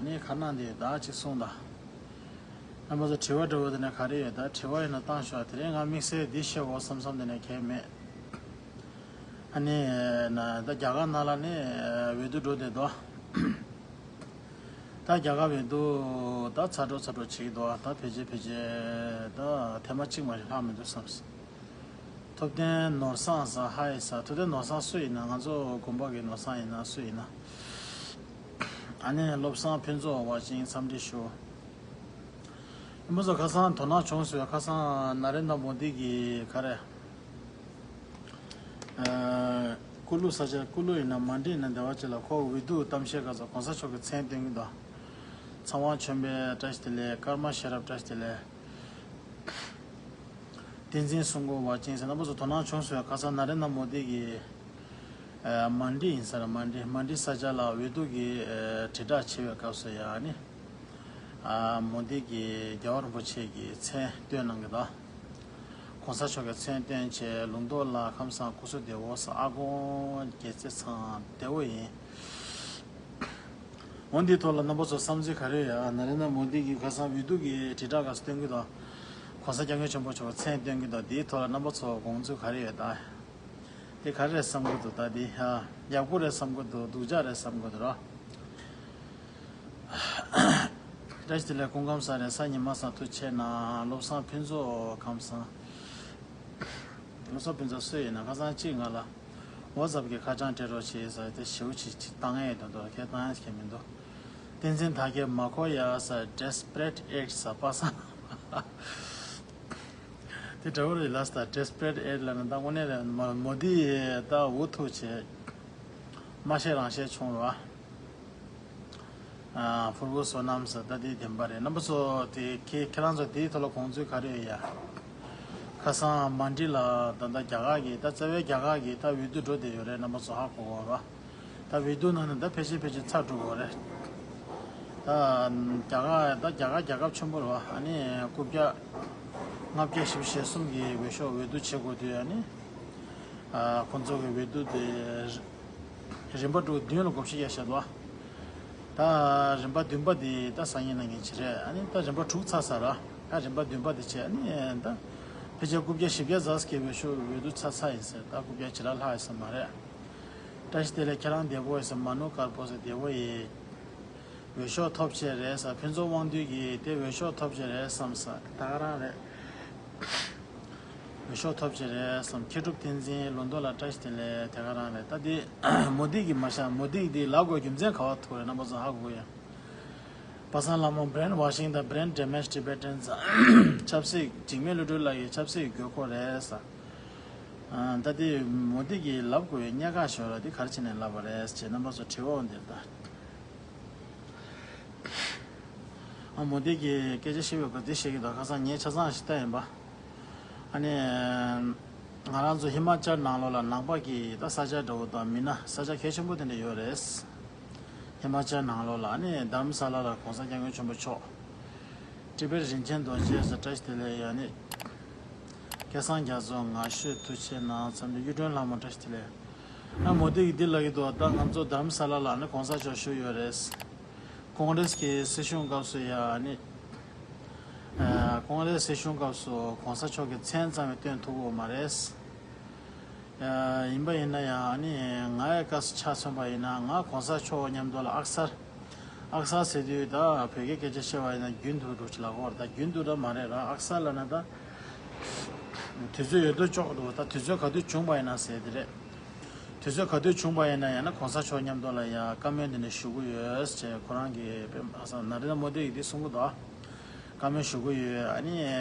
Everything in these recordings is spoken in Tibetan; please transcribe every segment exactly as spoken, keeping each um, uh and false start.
ནས་ག་ན་འདི་ད་ཅིག་གསུངས་དང་། རྣམ་པ་ཚོ་དྲི་བ་འདྲ་བོ་དེ་ནས་ག་རེ་ཡོད། ད་དྲི་བ་ཡིན་ན་བཏང་ཤོག་དེ་རིང་ང་དམིགས་བསལ་འདི་བཤད་དགོས་བསམ་བསམ་དེ་ནས་གལ་མེད། ཨ་ནི་ན་ད་རྒྱ་གར་ནང་ལ་ནི་འོས་བསྡུ་འགྲོ་བསྡད་འདུག་ད་རྒྱ་གར་འོས་བསྡུ་ད་ཚ་དྲོ་ཚ་དྲོ་བྱེད་ཀྱི་འདུག་ད་ཕལ་ཆེར་ཕལ་ཆེར་ད་ཐེངས་མ་གཅིག་མ་གཏོགས་ལྷག་མི་འདུག་བསམ། ཐུབ་བསྟན་ནོར་བཟང་ཟེར་ཧ་ཡེ་ཟེར། ཐུབ་བསྟན་ནོར་བཟང་སུ་ཡིན་ན། ང་ཚོ་དགོན་པ་གི་ནོར་བཟང་ཡིན་ན་སུ་ཡིན་ན། ཨ་ནི་བློ་བཟང་ཕུན་ཚོགས་དབར་ཅིག་འཚམས་འདྲི་ཞུ། ཨ་མ་ཚོ་ཁ་སང་དོ་སྣང་བྱུང་སོང་། ཁ་སང་ནཱ་རེན་དྲ་མོ་དི་གིས་ག་རེ། ཨ། ཀུ་ལུ་ས་ཆ། ཀུ་ལུ་ཡིན་ན་མན་ཌི་ཡིན་ན་དེ་བ་ཅིག་ལ་ཁོ་འོས་བསྡུ་གཏམ་བཤད་སྐབས་སུ་གོང་ས་མཆོག་གི་མཚན་བཏོན་གྱི་འདུག་ཚངས་དབང་ཆོས་འཕེལ་བཀྲ་ཤིས་བདེ་ལེགས། ཀརྨ་ཤེས་རབ་བཀྲ་ཤིས་བདེ་ལེགས། བསྟན་འཛིན་སྲུང་འཁོར་བ་ཅན་ཟེར། རྣམ་པ་ཚོ་དོ་སྣང་བྱུང་སོང་ཡ། ཁ་སང་ནཱ་རེན་དྲ་མོ་དི་གིས་ཨ། མན་ཌི་ཡིན་ས་རེད། མན་ཌི། མན་ཌི་ས་ཆ་ལ་འོས་བསྡུ་གི་ཨ། དྲིལ་བསྒྲགས་བྱེད་པའི་སྐབས་སུ་ཡ་ནི། ཨ། མོ་དི་གིས་རྒྱལ་བ་རིན་པོ་ཆེ་གི་མཚན་བཏོན་གནང་གི་འདུག་གོང་ས་མཆོག་གི་མཚན་བཏོན་བྱས། ལུང་རྟོགས་ལགས་ཁམས་བཟང་སྐུ་གཟུགས་བདེ་པོ་ཟེར། ཨ་དཀོན་དགེ་རྩེ་ཚང་བདེ་པོ་ཡིན། འོ་འདིའི་ཐོག་ལ་རྣམ་པ་ཚོ་བསམ་ཚུལ་ག་རེ་ཡོད་ཨ། ནཱ་རེན་དྲ་མོ་དི་གིས་ཁ་སང་འོས་བསྡུ་གི་དྲིལ་བསྒྲགས་སྐབས་སུ་བཏོན་གྱི་འདུག་གོང་ས་སྐྱབས་མགོན་ཆེན་པོ་མཆོག་མཚན་བཏོན་གྱི་འདུག་འདིའི་ཐོག་ལ་རྣམ་པ་ཚོ་དགོངས་ཚུལ་ག་རེ་ཡོད་ད། དེ་ག་རེ་རེད་བསམ་གྱི་འདུག་ད་འདི་ཨ། ཡག་པོ་རེད་བསམ་གྱི་འདུག་སྡུག་ཅག་རེད་བསམ་གྱི་འདུག་ར། བཀྲ་ཤིས་བདེ་ལེགས། སྐུ་ཁམས་བཟང་། རེས་གཟའ་ཉི་མ་བཟང་། ཐུགས་རྗེ་ཆེ་གནང་། བློ་བཟང་ཕུན་ཚོགས་ཁམས་བཟང་། བློ་བཟང་ཕུན་ཚོགས་སུ་ཡིན་ན། ཁ་སང་གཅིག་ང་ལ་ཝ་ཙབ་གི་ཁ་བྱང་སྤྲད་རོགས་བྱེད་ཟེར་ཏེ་ཞེ་པོ་ཅིག་ཅིག་བཏང་ཡས་འདུག་འདུག་ཁྱེད་བཏང་ཡས་ཁྱེད་མི་འདུག་བསྟན་འཛིན་དར་རྒྱས་མ་གོ་ཡ་ཟེར། Desperate Eight ཟེར། པ་སངས། དེ་འདྲ་བོ་རེད་ལ་ཟེར། Desperate Eight ལབ་ན་ད་དངོས་གནས་རེད། མ་མོ་དི་ད་འུ་ཐུག་བྱས། མ་ཤེས་རང་ཤེས་བྱུང་རོགས་ཨ། ཕུར་བུ་བསོད་ནམས་ཟེར། ད་དེ་བདེན་པ་རེད། རྣམ་པ་ཚོ་དེ་ཁྱེད་ཁྱེད་རང་ཚོ་དེའི་ཐོག་ལ་དགོངས་ཚུལ་ག་རེ་ཡོད་ཡ། ཁ་སང་མན་ཌི་ལ་ད་ད་རྒྱ་གར་གྱི་ད་རྩ་བའི་རྒྱ་གར་གྱི་ད་འོས་བསྡུ་འགྲོ་བསྡད་ཡོད་རེད། རྣམ་པ་ཚོ་ཧ་གོ་གོ་རོགས། ད་འོས་བསྡུ་ནང་ནས་ད་ཕལ་ཆེར་ཕལ་ཆེར་ཚར་འགྲོ་གོ་རེད། ད་རྒྱ་གར་ད་རྒྱ་གར་རྒྱལ་ཁབ་ཆེན་པོ་རེད་བ། ཨ་ནི་རྐུབ་བཀྱག་ལྔ་བརྒྱ་བཞི་བཅུ་ཞེ་གསུམ་གྱི་འོས་ཤོག་འོས་བསྡུ་བྱེད་དགོས་དུས། ཨ་ནི་ཨ། ཁོང་ཚོ་གི་འོས་བསྡུ་དེ་རིམ་པ་དྲུག་བདུན་ལ་བགོ་བཤའ་རྒྱག་བཞག་འདུག་ད་རིམ་པ་བདུན་པ་དེ་ད་སང་ཉིན་གནངས་ཉིན་བྱེད་རེད། ཨ་ནི་ད་རིམ་པ་དྲུག་ཚར་ཚར་ར། ད་རིམ་པ་བདུན་པ་དེ་བྱས། ཨ་ནི་ད་ཕལ་ཆེར་རྐུབ་བཀྱག་བཞི་བརྒྱ་ཙམ་ཞིག་གི་འོས་ཤོག་འོས་བསྡུ་ཚར་ཚར་ཡིན་ཟེར། ད་རྐུབ་བཀྱག་ཇེ་ལ་ལྷག་ཡོད་ས་མ་རེད། བཀྲ་ཤིས་བདེ་ལེགས། ཁྱེད་རང་བདེ་པོ་ཡིན་ཟེར། མ་ནུ་དཀར་པོ་ཟེར། བདེ་པོ་ཡིན། འོས་ཤོག་ཐོབ་ཆེད་རེད་ཟེར། ཕུན་ཚོགས་དབང་འདུས་ཀྱིས་དེ་འོས་ཤོག་ཐོབ་ཆེད་རེད་བསམ་ཟེར། ད་ག་རང་རེད། འོས་ཤོག་ཐོབ་ཆེད་རེད་བསམ། མཁས་གྲུབ་བསྟན་འཛིན། ལུང་རྟོགས་ལགས་བཀྲ་ཤིས་བདེ་ལེགས། དེ་ག་རང་རེད། ད་དེ་མོ་དི་གིས་མ་བཞག་མོ་དི་གིས་དེ་ལབ་དགོས་རྒྱུ་མཚན་ག་བ་ཐུག་རེད། རྣམ་པ་ཚོ་ཧ་གོ་ཡ། པ་སངས་ལྷ་མོ་brainwashing དང་brain damage Tibetans ཆབ་སྲིད། འཇིགས་མེད་བློ་གྲོས་ལགས་ཀྱི་ཆབ་སྲིད་དགོས་མཁོ་རེད་ཟེར། ཨ། ད་དེ་མོ་དི་གིས་ལབ་དགོས་ཡ་གནད་འགག་ཞིག་རེད། དེ་ག་རེ་བྱས་ནས་ལབ་པ་རེད་ཟེར། རྣམ་པ་ཚོ་དྲི་བ་འོང་དེ་རེད་ད། ཨ། མོ་དི་གིས་སྐད་ཆ་བཤད་པའི་སྐབས་དེ་བཤད་ཀྱི་འདུག་ཁ་སང་ངས་ཆ་ཚང་ཞིག་བལྟས་ཡིན་པ། ཨ་ནི་ང་རང་ཚོ་ཧི་མ་ཅལ་ནང་ལོགས་ལ་ནང་པ་གི་ད་ས་ཆ་འདྲ་བོ་དང་མི་སྣ་ས་ཆ་གལ་ཆེན་པོ་དེ་འདྲ་ཡོད་རེད། ཧི་མ་ཅལ་ནང་ལོགས་ལ། ཨ་ནི་དྷ་རམ་ས་ལ་ལ་གོང་ས་སྐྱབས་མགོན་ཆེན་པོ་མཆོག་ཊི་བེཊ་རིན་ཆེན་རྡོ་རྗེ་ཟེར། བཀྲ་ཤིས་བདེ་ལེགས། ཡ་ནི་སྐལ་བཟང་རྒྱ་མཚོ། ངར་ཤོད། ཐུགས་རྗེ་གནང་། འཚམས་འདྲི། གཡུ་སྒྲོན་ལྷ་མོ་བཀྲ་ཤིས་བདེ་ལེགས། ཨ། མོ་དི་གིས་འདི་ལབ་ཀྱི་འདུག་ད་ང་ཚོ་དྷ་རམ་ས་ལ་ལ་ནི་གོང་ས་མཆོག་བཞུགས་ཡོད་རེད། ཀོང་རེས་ཀྱི་སྲིད་གཞུང་སྐབས་སུ་ཡ་ནི། ཨ། ཀོང་རེས་སྲིད་གཞུང་སྐབས་སུ་གོང་ས་མཆོག་གི་མཚན་ཙམ་ཡང་བཏོན་ཐུབ་ཡོད་མ་རེད། ཡིན་པ་ཡིན་ན་ཡང་། ཨ་ནི་ང་ཡི་སྐབས་སུ་ཆ་མཚོན་པ་ཡིན་ན། ང་གོང་ས་མཆོག་མཉམ་དུ་ལ་ཨག་སར། ཨག་སར་ཟེར་དུས་ད་བོད་སྐད་སྐད་ཆ་བཤད་པ་ཡིན་ན་རྒྱུན་དུ་འགྲོ་ཆེ་ལ་གོ་ར། ད་རྒྱུན་དུ་ད་མ་རེད་ར། ཨག་སར་ལབ་ན་ད་དུས་ཚོད་ཡོད་དོ་ཅོག་འདུག་ད་དུས་ཚོད་ག་དུས་བྱུང་བ་ཡིན་ན་ཟེར་དེ་རེད། དུས་ཚོད་ག་དུས་བྱུང་བ་ཡིན་ན་ཡང་ན་གོང་ས་མཆོག་མཉམ་དུ་ལ་ཡ་བཀའ་མོལ་འདི་འདྲ་ཞུ་གི་ཡོད་ཅེས་ཁོ་རང་གིས་དཔེ་ཨ་ས་ན་རེ་ན་མོ་དི་ཡིས་འདི་གསུང་གི་འདུག་བཀའ་མོལ་ཞུ་གི་ཡོད། ཨ་ནི་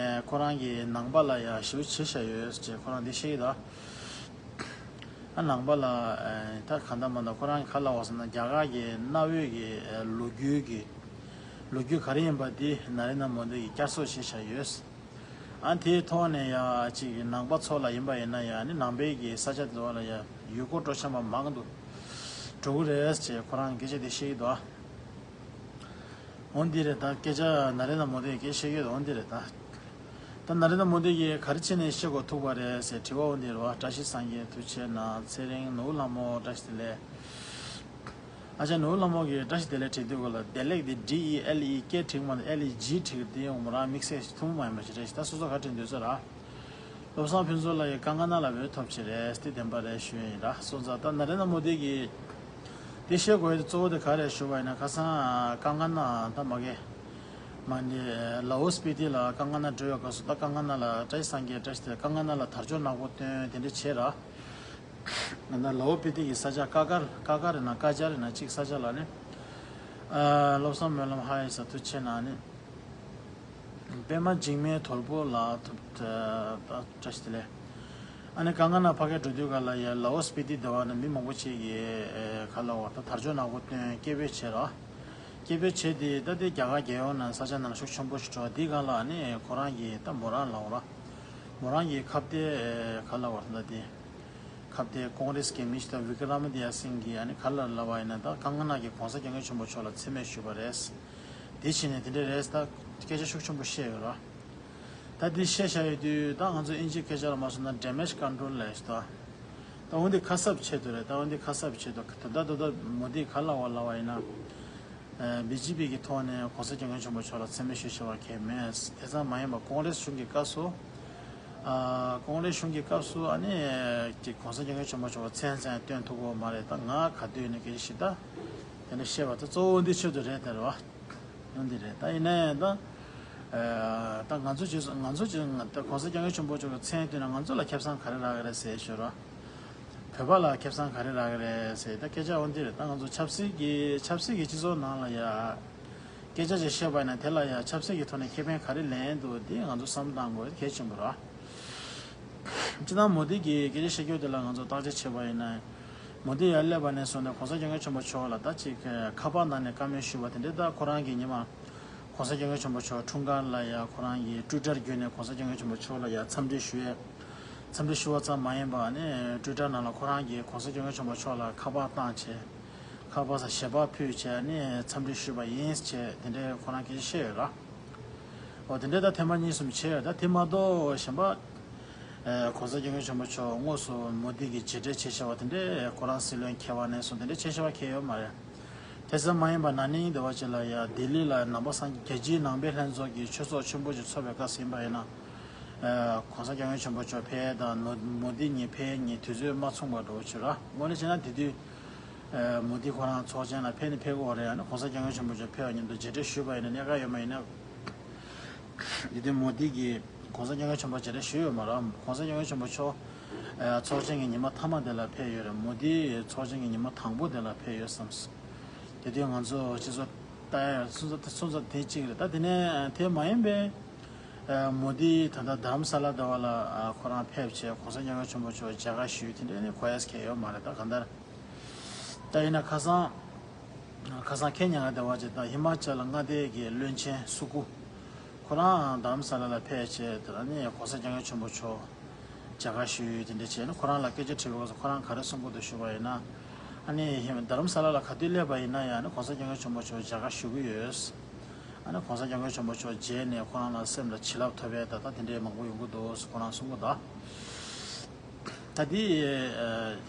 ཁོ་རང་གིས་ནང་པ་ལ་ཡ་ཞེ་པོ་བྱས་བཞག་ཡོད་ཅེས་ཁོ་རང་འདི་བཤད་ཀྱི་འདུག་ཨ། ནང་པ་ལ་ཨ་ད་གང་ལྟར་མ་ལྟར་ཁོ་རང་གིས་ག་ལབ་པ་ཟེར་ན། རྒྱ་གར་གྱི་གནའ་བོའི་གི་ཨ་ལོ་རྒྱུས་ཀྱི་ལོ་རྒྱུས་ག་རེ་ཡིན་པ་འདི་ན་རེ་ན་མོ་དི་ཡིས་བསྐྱར་གསོ་བྱས་བཞག་ཡོད། ཨ། དེའི་ཐོག་ནས་ཡ་ཅིག་ནང་པ་ཚོ་ལ་ཡིན་པ་ཡིན་ན་ཡ་ནི་ནང་པའི་གི་ས་ཆ་དེ་ཚོ་ལ་ཡ་ཡུལ་སྐོར་སྤྲོ་འཆམ་པ་མང་དུ་འགྲོ་གི་རེད་ཅེས་ཁོ་རང་སྐད་ཆ་དེ་བཤད་ཀྱི་འདུག་འོ་འདི་རེད་ད། སྐད་ཆ་ན་རེ་ན་མོ་དི་གིས་བཤད་ཀྱི་འདུག་འོ་འདི་རེད་ད། ད་ན་རེ་ན་མོ་དི་གིས་ག་རེ་བྱས་ནས་བཤད་དགོས་ཐུག་པ་རེད་ཟེར་དྲི་བ་འོ་འདི་རེད་བ། བཀྲ་ཤིས་སངས་རྒྱས་ཐུགས་རྗེ་གནང་། ཚེ་རིང་ནོར་བུ་ལྷ་མོ་བཀྲ་ཤིས་བདེ་ལེགས། ཨ་ཅག་ནོར་བུ་ལྷ་མོ་གིས་བཀྲ་ཤིས་བདེ་ལེགས་བྲིས་དུས་སྐོར་ལ་བདེ་ལེགས་དེ་ཌི་ཨི་ཨེལ་ཨི་ཀེ་བྲིས་མ་གཏོགས་ཨེལ་ཨི་ཇི་བྲིས་ཀྱི་དེ་ཡོང་མོ་རང་དམིགས་བསལ་ཐུན་མོང་མ་ཡིན་པ་ཞིག་རེད་ཞིག་ད་སོ་སོ་ག་བྲིས་འདོད་ཚོད་ར། བློ་བཟང་ཕུན་ཚོགས་ལགས་ཀྱིས་ཀང་ཀ་ན་ལ་འོས་ཐོབ་ཆེད་རེད་དེ་བདེན་པ་རེད་ཞུ་ཡིན་ར་སོང་ཙང་ད་ན་རེ་ན་མོ་དེ་གིས་དེ་བཤད་དགོས་ཡ་དེ་གཙོ་བོ་དེ་ག་རེད་ཞུ་བ་ཡིན་ན་ཁ་སང་ཀང་ཀ་ན་ད་མ་གེ་མ་ནི་ལའོ་སྤི་ཏི་ལ་ཀང་ཀ་ན་འགྲོ་ཡོད་སྐབས་སུ་ད་ཀང་ཀ་ན་ལ་བཀྲ་ཤིས་སངས་རྒྱས་བཀྲ་ཤིས་དེ་ཀང་ཀ་ན་ལ་དར་ལྕོག་ནག་པོ་བཏོན་དེ་འདྲ་བྱས་ར། ང་ད་ལའོ་སྤི་ཏི་གི་ས་ཆ་ཀ་ཀར་ཀ་ཀར་རེད་ན་ཀ་ཅར་རེད་ན་གཅིག་ས་ཆ་ལ་ནི། ཨ་བློ་བཟང་སྨོན་ལམ་ཧ་ཡི་ས་ཐུ་ཆེ་ན་ནི། པད་མ་འཇིགས་མེད་དོལ་པོ་ལ་ཐུབ་བཀྲ་ཤིས་བདེ་ལེགས། ཨ་ནི་ཀང་ཀ་ན་ཕ་གིར་འགྲོ་དུས་ག་ལ་ཡ་ལའོ་སྤི་ཏི་སྡེ་བ་ན་མི་མང་པོ་ཅིག་གིས་ག་ལ་བ་ད་དར་ལྕོག་ནག་པོ་བཏོན་སྐད་འབོད་བྱས་ར། སྐད་འབོད་བྱས་དེ་ད་དེ་རྒྱ་གར་རྒྱལ་ཡོངས་ནང་ས་ཆ་ནང་ཤུགས་ཆེན་པོ་ཞིག་འགྲོ་དེ་ག་ལ་ནི་ཁོ་རང་གིས་ད་མོ་རང་ལ་བ་ར། མོ་རང་གི་ཁ་གཏད་ག་ལ་བ་ད་དེ། ཁ་གཏད་ཀོང་རེས་ཀྱི་མི་ཞིག་དང་བི་ཀ་ར་མ་དི་ཡ་སིང་གིས་ཨ་ནི་ག་ལ་ལབ་པ་ཡིན་ན་ད་ཀང་ཀ་ན་གིས་གོང་ས་སྐྱབས་མགོན་ཆེན་པོ་མཆོག་ལ་མཚན་སྨད་ཞུས་པ་རེད། དེ་ཕྱིན་ནས་དེ་འདྲ་རེད་ད་སྐད་ཆ་ཤུགས་ཆེན་པོ་བཤད་ཡོད་ར། ད་འདི་བཤད་བཞག་ཡོད་དུས་ད་ང་ཚོ་ཨིན་ཇིའི་སྐད་ཆ་ལ་མ་སོང་ན་damage control ལབ་ཡོད་ད། ད་འོན་ཏེ་ཁ་གསབ་ཆེད་དུ་རེད་ད་འོན་ཏེ་ཁ་གསབ་ཆེད་དུ་ད་ད་ད་ད་མོ་དི་ག་ལ་བ་ལབ་པ་ཡིན་ན། བི་ཇི་པི་གི་ཐོག་ནས་གོང་ས་སྐྱབས་མགོན་ཆེན་པོ་མཆོག་ལ་མཚན་སྨད་ཞུ་བྱ་བ་གལ་མེད། དེ་ཙམ་མ་ཡིན་པར་ཀོང་རེས་གཞུང་གི་སྐབས་སུ། ཨ་ཀོང་རེས་གཞུང་གི་སྐབས་སུ་ཨ་ནི་ཀྱི་གོང་ས་སྐྱབས་མགོན་ཆེན་པོ་མཆོག་མཚན་མཚན་བཏོན་ཐུབ་ཀྱི་ཡོད་མ་རེད་ད་ང་ག་དུས་ནས་སྐད་ཆ་ཞིག་ད་དེ་འདྲ་བཤད་པ་ད་གཙོ་བོ་འདི་ཆེད་དུ་རེད་དེ་རེད་བ། འོ་འདི་རེད་ད་ཡིན་ན་ཡང་ད་ཨ་ད་ང་ཚོ་ཅིག་ང་ཚོ་ཅིག་ད་གོང་ས་སྐྱབས་མགོན་ཆེན་པོ་མཆོག་གི་མཚན་བཏོན་ན་ང་ཚོ་ལ་ཁེ་བཟང་ག་རེ་རག་གི་རེད་ཟེར་ཞུ་རོགས། བོད་པ་ལ་ཁེ་བཟང་ག་རེ་རག་གི་རེད་ཟེར་ད་སྐད་ཆ་འོ་འདི་རེད་ད་ང་ཚོ་ཆབ་སྲིད་ཀྱི་ཆབ་སྲིད་ཀྱི་སྤྱི་ཚོགས་ནང་ལ་ཡ། སྐད་ཆ་ཅིག་བཤད་པ་ཡིན་ན་དེ་ལ་ཡ་ཆབ་སྲིད་ཀྱི་ཐོག་ནས་ཁེ་ཕན་ག་རེ་ལེན་འདུག་འདི་ང་ཚོ་བསམ་བཏང་དགོས་གལ་ཆེན་པོ་རེད། སྤྱིར་བཏང་མོ་དི་གིས་སྐད་ཆ་བཤད་རྒྱུ་དེ་ལ་ང་ཚོ་བརྟག་དཔྱད་བྱས་པ་ཡིན་ན། མོ་དི་ཡར་སླེབས་པ་ནས་བཟུང་ནས་གོང་ས་སྐྱབས་མགོན་ཆེན་པོ་མཆོག་ལ་ད་ཅིག་ཁ་པར་ནང་ནས་བཀའ་མོལ་ཞུས་པ་དེ་འདྲའི་ད་ཁོ་རང་གིས་ཉི་མ། གོང་ས་སྐྱབས་མགོན་ཆེན་པོ་མཆོག་འཁྲུངས་སྐར་ལ་ཡ་ཁོ་རང་གིས་ཊུའི་ཊར་བརྒྱུད་ནས་གོང་ས་སྐྱབས་མགོན་ཆེན་པོ་མཆོག་ལ་ཡ་འཚམས་འདྲི་ཞུ་ཡས། འཚམས་འདྲི་ཞུ་བ་ཙམ་མ་ཡིན་པ་ནི་ཊུའི་ཊར་ནང་ལ་ཁོ་རང་གིས་གོང་ས་སྐྱབས་མགོན་ཆེན་པོ་མཆོག་ལ་ཁ་པར་བཏང་བྱས། ཁ་པར་ས་ཞལ་པར་ཕུལ་བྱས་ནི་འཚམས་འདྲི་ཞུས་པ་ཡིན་བྱས་དེ་འདྲའི་ཁོ་རང་སྐད་ཆ་བཤད་ཡོད་ར། འོ་དེ་འདྲའི་ད་ཐེངས་མ་གཉིས་གསུམ་བྱས་ཡོད་ད་དེ་མ་གཏོགས་གཞན་པ། གོང་ས་སྐྱབས་མགོན་ཆེན་པོ་མཆོག་དངོས་སུ་མོ་དི་གི་མཇལ་འཕྲད་བྱས་བྱས་པ་དེ་འདྲའི་ཁོ་རང་སྲིད་བློན་འཁེལ་བ་ནས་བཟུང་དེ་འདྲའི་བྱས་བྱས་པ་འཁེལ་ཡོད་མ་རེད། དེ་ཙམ་མ་ཡིན་པར་ན་ནིང་འདི་བ་ཅིག་ལ་ཡ་ལྡི་ལི་ལ་ནང་པ་སངས་རྒྱས་ཀྱི་ནང་པའི་ལྷན་ཚོགས་ཀྱི་ཆོས་ཚོགས་ཆེན་པོ་ཅིག་ཚོགས་པའི་སྐབས་ཡིན་པ་ཡིན་ན། གོང་ས་སྐྱབས་མགོན་ཆེན་པོ་མཆོག་ཕེབས་དང་མོ་དི་གཉིས་ཕེབས་གཉིས་དུས་ཚོད་མ་མཚུངས་པ་འགྲོ་བྱུང་ར་དངོས་གནས་བྱས་ན་དེ་དུས། མོ་དི་ཁོ་རང་ཚོགས་ཆེན་ལ་ཕེབས་ནི་ཕེབས་དགོས་རེད་ཨ་ནི་གོང་ས་སྐྱབས་མགོན་ཆེན་པོ་མཆོག་ཕེབས་པ་མཉམ་དུ་མཇལ་འཕྲད་ཞུས་པ་ཡིན་ན་གནད་འགག་ཡོད་མ་ཡིན་ན། དེ་དུས་མོ་དི་གིས་གོང་ས་སྐྱབས་མགོན་ཆེན་པོ་མཇལ་འཕྲད་ཞུས་ཡོད་མ་རེད་གོང་ས་སྐྱབས་མགོན་ཆེན་པོ་མཆོག་ཚོགས་ཆེན་གྱི་ཉི་མ་མཐའ་མ་དེ་ལ་ཕེབས་ཡོད་རེད་མོ་དི་ཚོགས་ཆེན་གྱི་ཉི་མ་དང་པོ་དེ་ལ་ཕེབས་ཡོད་བསམ། དེ་དུས་ང་ཚོ་སྤྱི་ཚོགས་ལྟ་ཡ་སོང་ཙང་སོང་ཙང་དེ་གཅིག་རེད་ད་དེ་ནས་དེ་མ་ཡིན་པའི། མོ་དི་ད་ལྟ་དྷ་རམ་ས་ལ་ཟླ་བ་ལ་ཁོ་རང་ཕེབས་བྱས་གོང་ས་སྐྱབས་མགོན་ཆེན་པོ་མཆོག་མཇལ་ཁ་ཞུས་དེ་འདྲ་ནི་གོ་ཡས་ཁེལ་ཡོད་མ་རེད་ད་གང་ལྟར། ད་ཡིན་ན་ཁ་སང་། ཁ་སང་ཁེ་ཉ་ག་ཟླ་བ་ཅིག་ད་ཧི་མ་ཅལ་མངའ་སྡེ་གི་བློན་ཆེན་སུ་ཀུ། ཁོ་རང་དྷ་རམ་ས་ལ་ལ་ཕེབས་བྱས་དེ་ལ་ནི་གོང་ས་སྐྱབས་མགོན་ཆེན་པོ་མཆོག་མཇལ་ཁ་ཞུས་དེ་འདྲ་བྱས་ནི་ཁོ་རང་ལ་སྐད་ཆ་དྲིས་པའི་སྐབས་སུ་ཁོ་རང་ག་རེ་གསུང་གི་འདུག་ཞུས་པ་ཡིན་ན། ཨ་ནི་དྷ་རམ་ས་ལ་ལ་ག་དུས་སླེབས་པ་ཡིན་ན་ཡང་ནི་གོང་ས་སྐྱབས་མགོན་ཆེན་པོ་མཆོག་མཇལ་ཁ་ཞུ་གི་ཡོད། ཨ་ནི་གོང་ས་སྐྱབས་མགོན་ཆེན་པོ་མཆོག་མཇལ་ནས་ཁོ་རང་ལ་སེམས་ལ་བྱིན་རླབས་ཐོབ་པའི་ད་ལྟ་དེ་འདྲའི་མང་པོ་ཡོང་གི་འདུག་ཁོ་རང་གསུང་གི་འདུག་ད་དེ་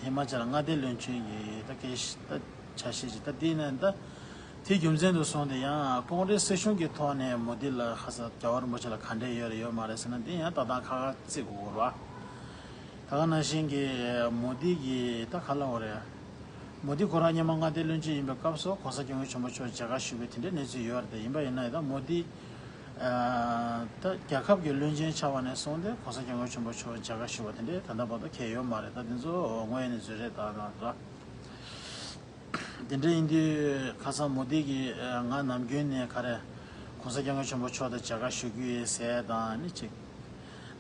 ཧི་མ་ཅལ་མངའ་སྡེ་བློན་ཆེན་གྱི་ད་སྐད་ད་ཆ་ཤས་ཅིག་ད་དེ་ནས་ད་དེ་རྒྱུ་མཚན་དུ་སོང་སྟེ་ཡང་ཀོང་རེས་སྲིད་གཞུང་གི་ཐོག་ནས་མོ་དི་ལ་ཁ་ས་རྒྱལ་བ་རིན་པོ་ཆེ་ལ་ག་འདྲས་ཡོད་རེད་ཡོད་མ་རེད་ཟེར་ན་དེ་ཡང་ཏག་ཏག་ཁ་ཁ་བརྩི་དགོས་རེད་བ། ད་ག་ནང་བཞིན་གྱི་མོ་དི་གི་ད་ག་ལབ་དགོས་རེད། མོ་དི་ཁོ་རང་སྔོན་མ་མངའ་སྡེ་བློན་ཆེན་ཡིན་པའི་སྐབས་སུ་གོང་ས་སྐྱབས་མགོན་ཆེན་པོ་མཆོག་མཇལ་ཁ་ཞུས་པའི་དེ་འདྲའི་གནས་ཚུལ་ཡོད་རེད་དེ་ཡིན་པ་ཡིན་ན་ཡང་ད་མོ་དི། ད་རྒྱལ་ཁབ་ཀྱི་བློན་ཆེན་ཆགས་པ་ནས་བཟུང་སྟེ་གོང་ས་སྐྱབས་མགོན་ཆེན་པོ་མཆོག་མཇལ་ཁ་ཞུ་བ་དེ་འདྲའི་ད་ལྟ་བར་དུ་ཁེལ་ཡོད་མ་རེད་ད་དེ་ཚོ་དངོས་ཡོད་གནས་ཚུལ་རེད་ད་ལ་ར། དེ་འདྲ་ཡིན་དུས་ཁ་སང་མོ་དི་གིས་ང་ནམ་རྒྱུན་ནས་ག་རེ་གོང་ས་སྐྱབས་མགོན་ཆེན་པོ་མཆོག་དང་མཇལ་ཁ་ཞུ་རྒྱུ་ཡོད་ཟེར་དང་ནི་གཅིག་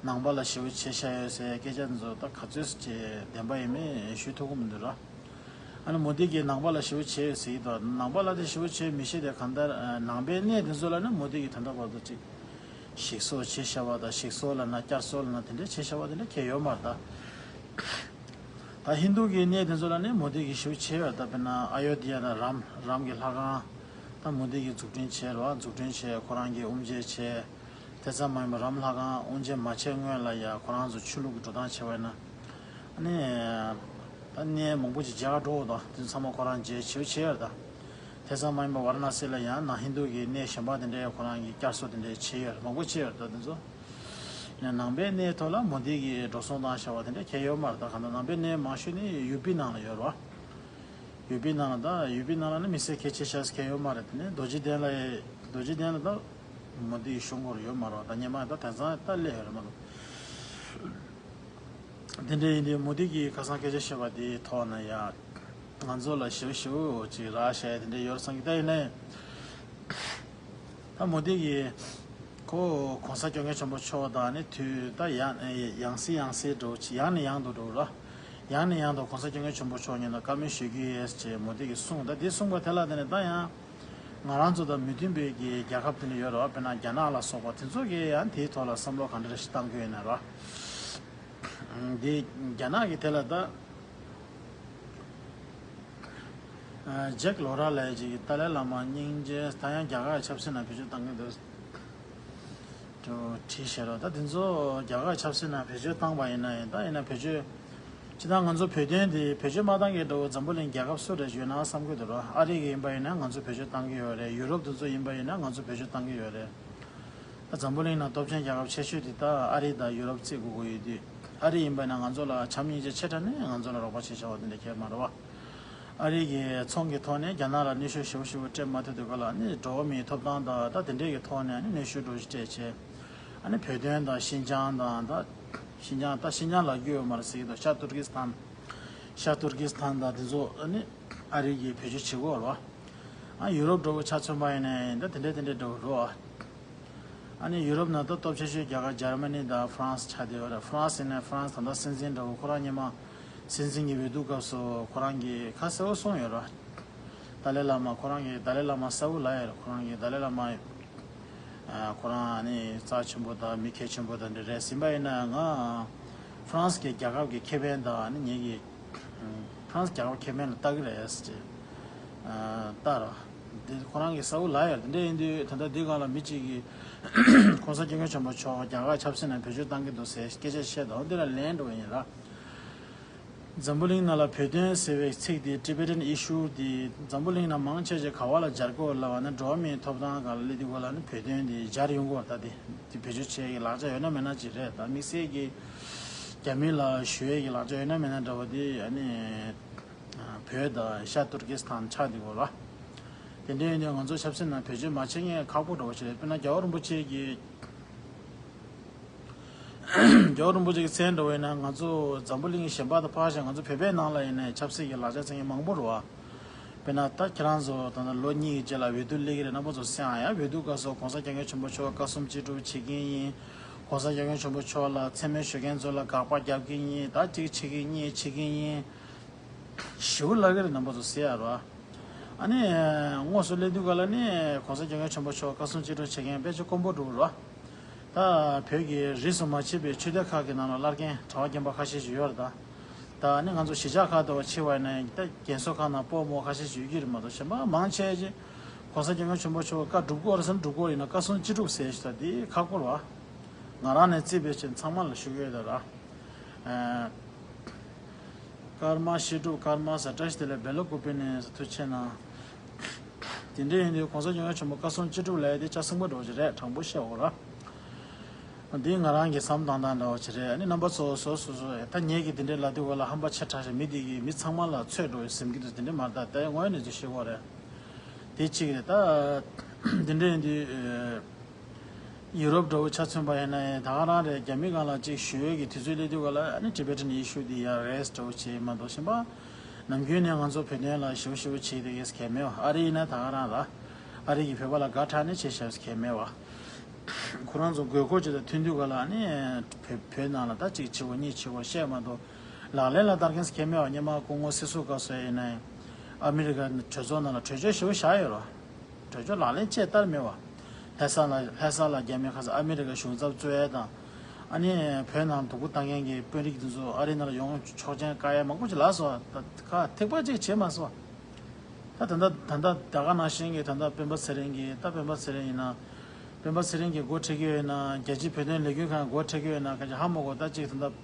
ནང་པ་ལ་ཞེ་པོ་བྱས་བཞག་ཡོད་ཟེར་སྐད་ཆ་འདི་ཚོ་ད་ག་ཚོད་ཅིག་བདེན་པ་ཡིན་མིན་ཞུ་ཐུབ་ཀྱི་མི་འདུག་ར། ཨ་ནི་མོ་དི་གིས་ནང་པ་ལ་ཞེ་པོ་བྱས་ཡོད་ཟེར་གྱི་འདུག་ནང་པ་ལ་དེ་ཞེ་པོ་བྱས་མི་ཤེས་ཏེ་གང་ལྟར་ནང་པའི་གནས་དེ་ཚོ་ལ་ནི་མོ་དི་གིས་ད་ལྟ་བར་དུ་ཅིག་ཞིག་གསོ་བྱས་བཞག་པ་དང་ཞིག་གསོ་ལབ་ན་བསྐྱར་གསོ་ལབ་ན་དེ་འདྲ་བྱས་བཞག་པ་དེ་འདྲ་གང་ཡང་ཡོད་མ་རེད་ད། ད་ཧིན་དུ་གི་གནས་དེ་ཚོ་ལ་ནི་མོ་དི་གིས་ཞེ་པོ་བྱས་ཡོད་ད་དཔེར་ན་ཨ་ཡོ་དྷི་ཡ་དང་རམ་རམ་གྱི་ལྷ་ཁང་ད་མོ་དི་གིས་འཛུགས་སྐྲུན་བྱས་རེད་བ་འཛུགས་སྐྲུན་བྱས་ཁོ་རང་གིས་དབུ་འབྱེད་བྱས། དེ་ཙམ་མ་ཡིན་པར་རམ་ལྷ་ཁང་དབུ་འབྱེད་མ་བྱས་སྔོན་ལ་ཡ་ཁོ་རང་ཚོ་ཆོས་ལུགས་ཀྱི་འགྲོ་སྟངས་བྱས་པ་ཡིན་ན། ཨ་ནི། གནས་མང་པོ་ཅིག་མཇལ་ག་འགྲོ་འོ་ད་དེ་ཚོ་ཚང་མ་ཁོ་རང་མཇལ་བྱེད་བྱེད་ཡོད་རེད་ད། དེ་ཙམ་མ་ཡིན་པར་ཝཱ་ར་ཎ་སི་ལ་ཡང་ན་ཧིན་དུ་གི་གནས་གཞན་པ་དེ་འདྲའི་ཁོ་རང་གི་བསྐྱར་གསོ་དེ་འདྲའི་བྱེད་ཡོད་རེད། མང་པོ་བྱེད་ཡོད་རེད་ད་དེ་ཚོ། ནང་པའི་གནས་ཐོག་ལ་མོ་དི་གི་འགྲོ་སོང་བཏང་བཞག་པ་དེ་འདྲ་གང་ཡང་ཡོད་མ་རེད་ད། གང་ལྟར་ནང་པའི་གནས་མང་ཤོས་ནི་ཡུ་པི་ནང་ལ་ཡོད་རེད་བ། ཡུ་པི་ནང་ལ་ད་ཡུ་པི་ནང་ལ་ནི་མི་སེར་གལ་ཆེ་ཤོས་གང་ཡང་ཡོད་མ་རེད། དེ་ནི་རྡོ་རྗེ་གདན་ལ་རྡོ་རྗེ་གདན་ལ་ད་མོ་དི་གི་གཞུང་སྒོར་ཡོད་མ་རེད་བ། ད་སྔོན་མ་ད་དེང་སང་ད་སླེབས་ཡོད་རེད་མ་གཏོགས། དེ་འདྲ་ཡིན་དུས་མོ་དི་གིས་ཁ་སང་སྐད་ཆ་བཤད་པ་དེའི་ཐོག་ན་ཡང་ང་ཚོ་ལ་ཞེ་པོ་ཞེ་པོ་ཅིག་རག་བྱས་དེ་འདྲ་ཡོད་བསམ་གི། ད་ཡིན་ནའི་ད་མོ་དི་གིས་ཁོ་༸གོང་ས་༸སྐྱབས་མགོན་ཆེན་པོ་མཆོག་དང་ནི་དུས་ད་ཡང་ཡང་སེ་ཡང་སེ་འགྲོ་ཅིག་ཡང་ནས་ཡང་དུ་འགྲོ་ར། ཡང་ནས་ཡང་དུ་༸གོང་ས་༸སྐྱབས་མགོན་ཆེན་པོ་མཆོག་ཉིད་ལ་བཀའ་མོལ་ཞུ་གི་ཡོད་ཅེས་མོ་དི་གིས་གསུངས། ད་དེ་གསུངས་པ་དེ་ལ་བརྟེན་ནས་ད་ཡང་ང་རང་ཚོ་དང་མི་མཐུན་པའི་གི་རྒྱལ་ཁབ་དེ་འདྲ་ཡོད་ར་བ། དཔེར་ན་རྒྱ་ནག་ལ་སོགས་པ་དེ་ཚོ་གིས་ཡང་དེའི་ཐོག་ལ་བསམ་བློ་ག་འདྲ་ཞིག་བཏང་གི་ཡོད་ན་ར། འདི་རྒྱ་ནག་གི་དེ་ལ་ད་ཇེག་ལོ་ར་ལབ་ཅིག་ཏཱ་ལའི་བླ་མ་སྙིང་རྗེ་ད་ཡང་རྒྱ་གར་ཆབ་སྲིད་ནང་བེད་སྤྱོད་བཏང་གི་འདུག་ཅེས་བྲིས་བཞག་ར། ད་དེ་ཚོ་རྒྱ་གར་ཆབ་སྲིད་ནང་བེད་སྤྱོད་བཏང་པ་ཡིན་ན་ཡང་ད་ཡིན་ན་བེད་སྤྱོད་ཅི་ད་ང་ཚོ་བོད་དོན་དེ་བེད་སྤྱོད་མ་བཏང་གི་འདྲ་བོ་འཛམ་བུ་གླིང་རྒྱལ་ཁབ་སུ་རེ་ཡོད་ན་བསམ་གི་འདུག་ར། ཨ་རི་གི་ཡིན་པ་ཡིན་ན་ང་ཚོ་བེད་སྤྱོད་བཏང་གི་ཡོད་རེད། ཡུ་རོབ་དེ་ཚོ་ཡིན་པ་ཡིན་ན་ང་ཚོ་བེད་སྤྱོད་བཏང་གི་ཡོད་རེད། ད་འཛམ་བུ་གླིང་ནང་སྟོབས་ཆེན་རྒྱལ་ཁབ་ཆེ་ཤོས་དེ་ད་ཨ་རི་དང་ཡུ་རོབ་བརྩི་དགོས་ཀྱི་ཡོད་དུས། ཨ་རི་ཡིན་པ་ན་ང་ཚོ་ལ་བྱམས་སྙིང་རྗེ་ཆེ་དྲགས་ནས་ང་ཚོ་ལ་རོགས་པ་བྱེད་བྱ་བ་དེ་འདྲ་ཁྱེར་མ་རེད་བ། ཨ་རི་གི་ཚོང་གི་ཐོག་ནས་རྒྱ་ནག་ལ་གནོན་ཤུགས་ཞེ་པོ་ཞེ་པོ་སྤྲད་མ་ཐུབ་དུས་ག་ལ་ནི་འགྲོ་བ་མིའི་ཐོབ་ཐང་དང་ད་དེ་འདྲས་ཀྱི་ཐོག་ནས་ནི་གནོན་ཤུགས་འགྲོ་ཞིག་སྤྲད་བྱས། ཨ་ནི་བོད་དོན་དང་ཤིན་ཅང་དང་ད་ཤིན་ཅང་ད་ཤིན་ཅང་ལབ་རྒྱུ་ཡོད་མ་རེད་ཟེར་གྱི་འདུག་ཤར་ཏུར་ཀི་སི་ཐན། ཤར་ཏུར་ཀི་སི་ཐན་དང་དེ་ཚོ་ཨ་ནི་ཨ་རི་གིས་བེད་སྤྱོད་བྱེད་ཀྱི་ཡོད་རེད་བ། ཨ་ཡུ་རོབ་འདྲ་བོ་ཆ་མཚོན་པ་ཡིན་ན་ཡིན་ད་དེ་འདྲ་དེ་འདྲ་འདྲ་བོ་རེད་བ། ཨ་ནི་ཡུ་རོབ་ནང་ད་སྟོབས་ཆེ་ཤོས་རྒྱལ་ཁབ་འཇར་མ་ནི་དང་ཧྥ་རན་སི་ཆགས་བསྡད་ཡོད་རེད། ཧྥ་རན་སི་ཡིན་ན་ཧྥ་རན་སི་ད་ལྟ་སྲིད་འཛིན་འདྲ་བོ་ཁོ་རང་སྔོན་མ་སྲིད་འཛིན་གྱི་འོས་བསྡུ་སྐབས་སུ་ཁོ་རང་གིས་ཁ་གསལ་པོ་གསུངས་ཡོད་རེད། ཏཱ་ལའི་བླ་མ་ཁོ་རང་གིས་ཏཱ་ལའི་བླ་མ་གསལ་པོ་ལབ་ཡོད་རེད། ཁོ་རང་གིས་ཏཱ་ལའི་བླ་མ་ཨ་ཁོ་རང་ཨ་ནི་རྩ་ཆེན་པོ་དང་མི་གལ་ཆེན་པོ་དང་འདྲ་རེད་ཟིན་པ་ཡིན་ན་ང་ཧྥ་རན་སི་གི་རྒྱལ་ཁབ་ཀྱི་ཁེ་ཕན་དང་ཨ་ནི་ངེད་ཀྱི་ཧྥ་རན་སི་རྒྱལ་ཁབ་ཁེ་ཕན་ལ་ལྟ་གི་རེད་ཟེར་ཅིག་ལྟ་ར། འདི་ཁོ་རང་གིས་གསལ་པོ་ལབ་ཡོད་རེད། འདི་འདྲ་ཡིན་དུས་ད་ལྟ་འདི་སྒང་ལ་མི་གཅིག་གིས་༸གོང་ས་༸སྐྱབས་མགོན་ཆེན་པོ་མཆོག་རྒྱ་གར་ཆབ་སྲིད་ནང་བེད་སྤྱོད་བཏང་གི་འདུག་ཟེར་སྐད་ཆ་བཤད་དང་འདི་ལ་ལན་འགྲོ་གི་ཡིན་ར། འཛམ་བུ་གླིང་ནང་ལ་བོད་དོན་ཟེར་བའི་ཚིག་དེ་Tibetan issue་དེ་འཛམ་བུ་གླིང་ནང་མང་ཆེ་ཆེ་ག་བ་ལ་སྦྱར་དགོས་ལབ་པ་ན་འགྲོ་བ་མིའི་ཐོབ་ཐང་སྒང་ལ་སླེབས་དུས་སྒང་ལ་ནི་བོད་དོན་དེ་སྦྱར་ཡོང་གི་ཡོད་རེད། ད་དེ་དེ་བེད་སྤྱོད་བྱེད་ཀྱི་ལག་ཆ་ཡོད་ན་མེད་ན་ཅིག་རེད། ད་དམིགས་བསལ་གྱི་རྒྱ་མི་ལ་ཞུ་ཡས་ཀྱི་ལག་ཆ་ཡོད་ན་མེད་ན་འདྲ་བོ་དེ་ཨ་ནི་བོད་དང་ཤར་ཏུར་ཀི་སི་ཐན་ཆགས་འདུག་གོ་ལ། དེ་འདྲ་ཡིན་དུས་ང་ཚོ་ཆབ་སྲིད་ནང་བེད་སྤྱོད་མ་བྱེད་མཁན་ཁག་པོ་འདྲ་བོ་ཞིག་རེད། དཔེར་ན་རྒྱལ་བ་རིན་པོ་ཆེ་གིས་རྒྱལ་བ་རིན་པོ་ཆེ་གི་མཚན་འདྲ་བོ་ཡིན་ན་ང་ཚོ་འཛམ་བུ་གླིང་གཞན་པ་དང་ཕར་བཞག་ང་ཚོ་བོད་པའི་ནང་ལ་ཡིན་ནའི་ཆབ་སྲིད་ཀྱི་ལག་ཆ་འཚོལ་མཁན་མང་པོ་རེད་བ། དཔེར་ན་ད་ཁྱེད་རང་ཚོ་ད་ལྟ་ལོ་གཉིས་ཀྱི་རྗེས་ལ་འོས་བསྡུ་སླེབས་ཀྱི་རེད། རྣམ་པ་ཚོ་གསན་ཨ་ཡ། འོས་བསྡུ་སྐབས་སུ་༸གོང་ས་༸སྐྱབས་མགོན་ཆེན་པོ་མཆོག་བཀའ་གསུང་ཅི་སྒྲུབ་བྱེད་མཁན་ཡིན།༸གོང་ས་༸སྐྱབས་མགོན་ཆེན་པོ་མཆོག་ལ་མཚན་སྨད་ཞུ་མཁན་ཚོ་ལ་དགག་པ་རྒྱབ་མཁན་ཡིན། ད་གཅིག་བྱེད་མཁན་གཉིས་བྱེད་མཁན་ཡིན། ཞེ་པོ་ལབ་ཀྱི་རེད། རྣམ་པ་ཚོ་གསན་ཨ་རོ། ཨ་ནི་དངོས་སུ་སླེབས་དུས་ག་ལ་ནི་༸གོང་ས་༸སྐྱབས་མགོན་ཆེན་པོ་མཆོག་བཀའ་གསུང་ཅི་སྒྲུབ་བྱེད་མཁན་དཔེ་ཆ་དཀོན་པོ་འདུག་རོ། ད་བོད་ཀྱི་རིས་སུ་མ་ཆད་པའི་ཆོས་སྡེ་ཁག་གི་ནང་ལ་བླ་རྒན་གྲྭ་པ་རྒན་པ་ཁ་ཤས་ཤིག་ཡོད་རེད་ད། ད་ཨ་ནི་ང་ཚོ་གཞིས་ཆགས་ཁག་ཏུ་ཕྱིན་པ་ཡིན་ན་ད་རྒན་གསོ་ཁང་ནང་སྤོ་རྨོ་ཁ་ཤས་ཤིག་ཡོད་ཀྱི་རེད་མ་གཏོགས་གཞན་པ་མང་ཆེ་ཅིག་༸གོང་ས་༸སྐྱབས་མགོན་ཆེན་པོ་མཆོག་བཀའ་སྒྲུབ་དགོས་རེད་ཟེར་ན་སྒྲུབ་དགོས་ཡིན་ན་བཀའ་གསུང་ཅི་སྒྲུབ་ཟེར་ཞིག་ད་འདི་ཁག་པོ་རེད་བ། ང་རང་ནས་རྩིས་པའི་ཆེད་ཚང་མ་ལ་ཞུ་གི་ཡོད་ད་ར། ཀརྨ་བཤད་སྒྲུབ་ཀརྨ་ཟེར་བཀྲ་ཤིས་བདེ་ལེགས་བེ་ལོ་ཀུ་པེ་ནས་ཐུགས་ཆེ་གནང་། དེ་འདྲ་ཡིན་དུས་༸གོང་ས་༸སྐྱབས་མགོན་ཆེན་པོ་བཀའ་གསུང་ཅི་སྒྲུབ་ལབ་ཡ་དེ་ལྕགས་སྲིན་པོ་འདྲ་བོ་ཅིག་རེད། དྲང་པོ་བཤད་འོ་ར། འདི་ང་རང་གི་བསམ་སྟངས་དང་འདྲ་བོ་ཅིག་རེད། ཨ་ནི་རྣམ་པ་ཚོ་སོ་སོ་སོ་ད་ངེད་ཀྱི་དེ་འདྲའི་ལབ་དུས་སྒང་ལ་ཧམ་པ་ཆེ་དྲགས་ཤག་མི་འདི་གིས་མི་ཚང་མ་ལ་ཚོད་འགྲོ་བའི་ཟེར་གྱི་འདུག་དེ་འདྲ་མ་རེད་ད། ད་ངོས་ནས་ཅིག་བཤད་དགོས་རེད། དེ་གཅིག་རེད་ད། དེ་འདྲ་ཡིན་དུས། ཡུ་རོབ་འདྲ་བོ་ཆ་མཚོན་པ་ཡིན་ན་ཡང་ད་ག་རང་རེད། རྒྱ་མི་སྒང་ལ་ཅིག་ཞུ་ཡས་ཀྱི་དུས་ཚོད་སླེབས་དུས་སྒང་ལ་ཨ་ནི་Tibetan issue་འདི་ཡར་raise་འདྲ་བོ་བྱེད་མ་གཏོགས་གཞན་པ། ནམ་རྒྱུན་ནས་ང་ཚོ་བོད་དོན་ལ་ཞེ་པོ་ཞེ་པོ་བྱེད་བསྡད་ཡས་གལ་མེད་བ། ཨ་རི་ཡིན་ན་ད་ག་རང་ར། ཨ་རི་གིས་བོད་པ་ལ་དགའ་དྲགས་ནས་བྱེད་བཞག་ཡས་གལ་མེད་བ། ཁོ་རང་ཚོ་དགོས་མཁོ་ཅིག་དང་མཐུན་དུས་སྒང་ལ་ཨ་ནི་བོད་བོད་ནང་ལ་ད་གཅིག་བྱེད་དགོས་གཉིས་བྱེད་དགོས་བཤད་མ་གཏོགས། ལག་ལེན་ལ་བསྟར་མཁན་གལ་མེད་བ། སྔོན་མ་སྐུ་ངོ་སྲིད་ཟུར་སྐབས་སུ་ཡིན་ན་ཡང་། ཨ་མི་རི་ཀ་གྲོས་ཚོགས་ནང་ལ་གྲོས་ཆོད་ཞེ་པོ་བཞག་ཡོད་རེད་བ། གྲོས་ཆོད་ལག་ལེན་བྱས་བསྟར་མེད་བ། ལྷ་ས་ལ་ལྷ་ས་ལ་རྒྱ་མི་ཁ་སང་ཨ་མི་རི་ཀ་གཞུང་ཚབ་གཙོས་དང་། ཨ་ནི་བོད་ནང་སྡུག་པོ་བཏང་མཁན་གྱི་དཔོན་རིགས་དེ་ཚོ་ཨ་རི་ནང་ལ་ཡོང་ཆོག་མཆན་བཀག་ཡ་མང་པོ་ཅིག་ལབ་སོང་བ། ད་ཁ་ཐེག་པ་ཅིག་བྱས་མ་སོང་བ། ད་ད་ལྟ་ད་ལྟ་ད་ག་ནང་བཞིན་གྱི་ད་ལྟ་སྤེན་པ་ཚེ་རིང་གིས་ད་སྤེན་པ་ཚེ་རིང་ཡིན་ན། སྤེན་པ་ཚེ་རིང་གིས་འགོ་ཁྲིད་ཀྱི་ཡོད་ན་རྒྱལ་སྤྱིའི་བོད་དོན་ལས་འགུལ་ཁང་འགོ་ཁྲིད་ཀྱི་ཡོད་ན་ག་ཅིག་ཧ་མ་གོ། ད་ཅིག་ད་ལྟ་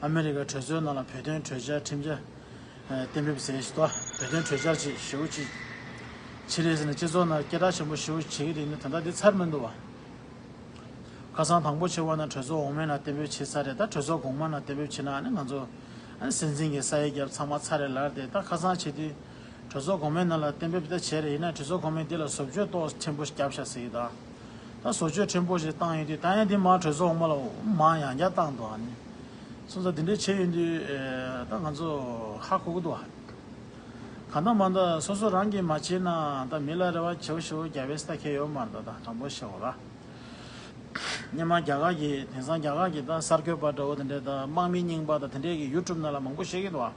ཨ་མི་རི་ཀ་གྲོས་ཚོགས་ནང་ལ་བོད་དོན་གྲོས་འཆར་ཁྲིམས་འཆར། གཏན་འབེབས་ཟེར་ཞིག་ཏོ། བོད་དོན་གྲོས་འཆར་ཅིག་ཞེ་པོ་ཅིག་བྱེད་རེད་ཟེར་ནས་སྤྱི་ཚོགས་ནང་སྐད་གྲགས་ཆེན་པོ་ཞེ་པོ་བྱེད་ཀྱི་རེད། ནི་ད་ལྟ་འདི་ཚར་མི་འདུག་བ། ཁ་སང་དང་པོ་ཕྱི་བ་ན་གྲོས་ཚོགས་འོག་མའི་ནང་གཏན་འབེབས་བྱེད་ཚར་རེད། ད་གྲོས་ཚོགས་གོང་མ་ནང་གཏན་འབེབས་བྱེད་ན་ནི་ང་ཚོ་ཨ་ནི་སྲིད་འཛིན་གྱི་ས་ཡི་རྒྱབ་ཚང་མ་ཚར་རེད་ལར་དེ། ད་ཁ་སང་བྱེད་དུས་གྲོས་ཚོགས་གོང་མའི་ནང་ལ་གཏན་འབེབས་ད་བྱས་རེད། ཡིན་ན་གྲོས་ཚོགས་གོང་མའི་འདི་ལ་བཟོ་བཅོས་ཏོག་ཆེན་པོ་ཞིག་བརྒྱབ་ཤག་ཟེར་གྱི་ད། ད་བཟོ་བཅོས་ཕྲན་བུ་ཞིག་བཏང་ཡོད་དུས་ད་ཡང་འདི་མར་གྲོས་ཚོགས་འོག་མ་ལ་མར་ཡང་བསྐྱར་བཏང་འདུག་ཨ་ནི་སོང་ཙང་འདི་འདྲས་བྱས་ཡོད་དུས་ད་ང་ཚོ་ཧ་གོ་གི་འདུག་ཨ། གང་ལྟར་མ་ལྟར་སོ་སོ་རང་གིས་མ་བྱས་ན་ད་མི་ལ་རེ་བ་ཆེ་བོ་ཞེ་བོ་རྒྱབ་པའི་ས་ཁེ་ཡོད་མ་རེད། ད་ད་དྲང་པོ་བཤད་དགོས་ར། སྔོན་མ་རྒྱ་གར་གྱི་དེང་སང་རྒྱ་གར་གྱི་ད་གསར་འགོད་པ་འདྲ་བོ་དེ་འདྲས་ད་དམག་མི་རྙིང་པ་ད་དེ་འདྲས་ཀྱི་ཡུ་ཊུབ་ནང་ལ་མང་པོ་བཤད་ཀྱི་འདུག་ཨ།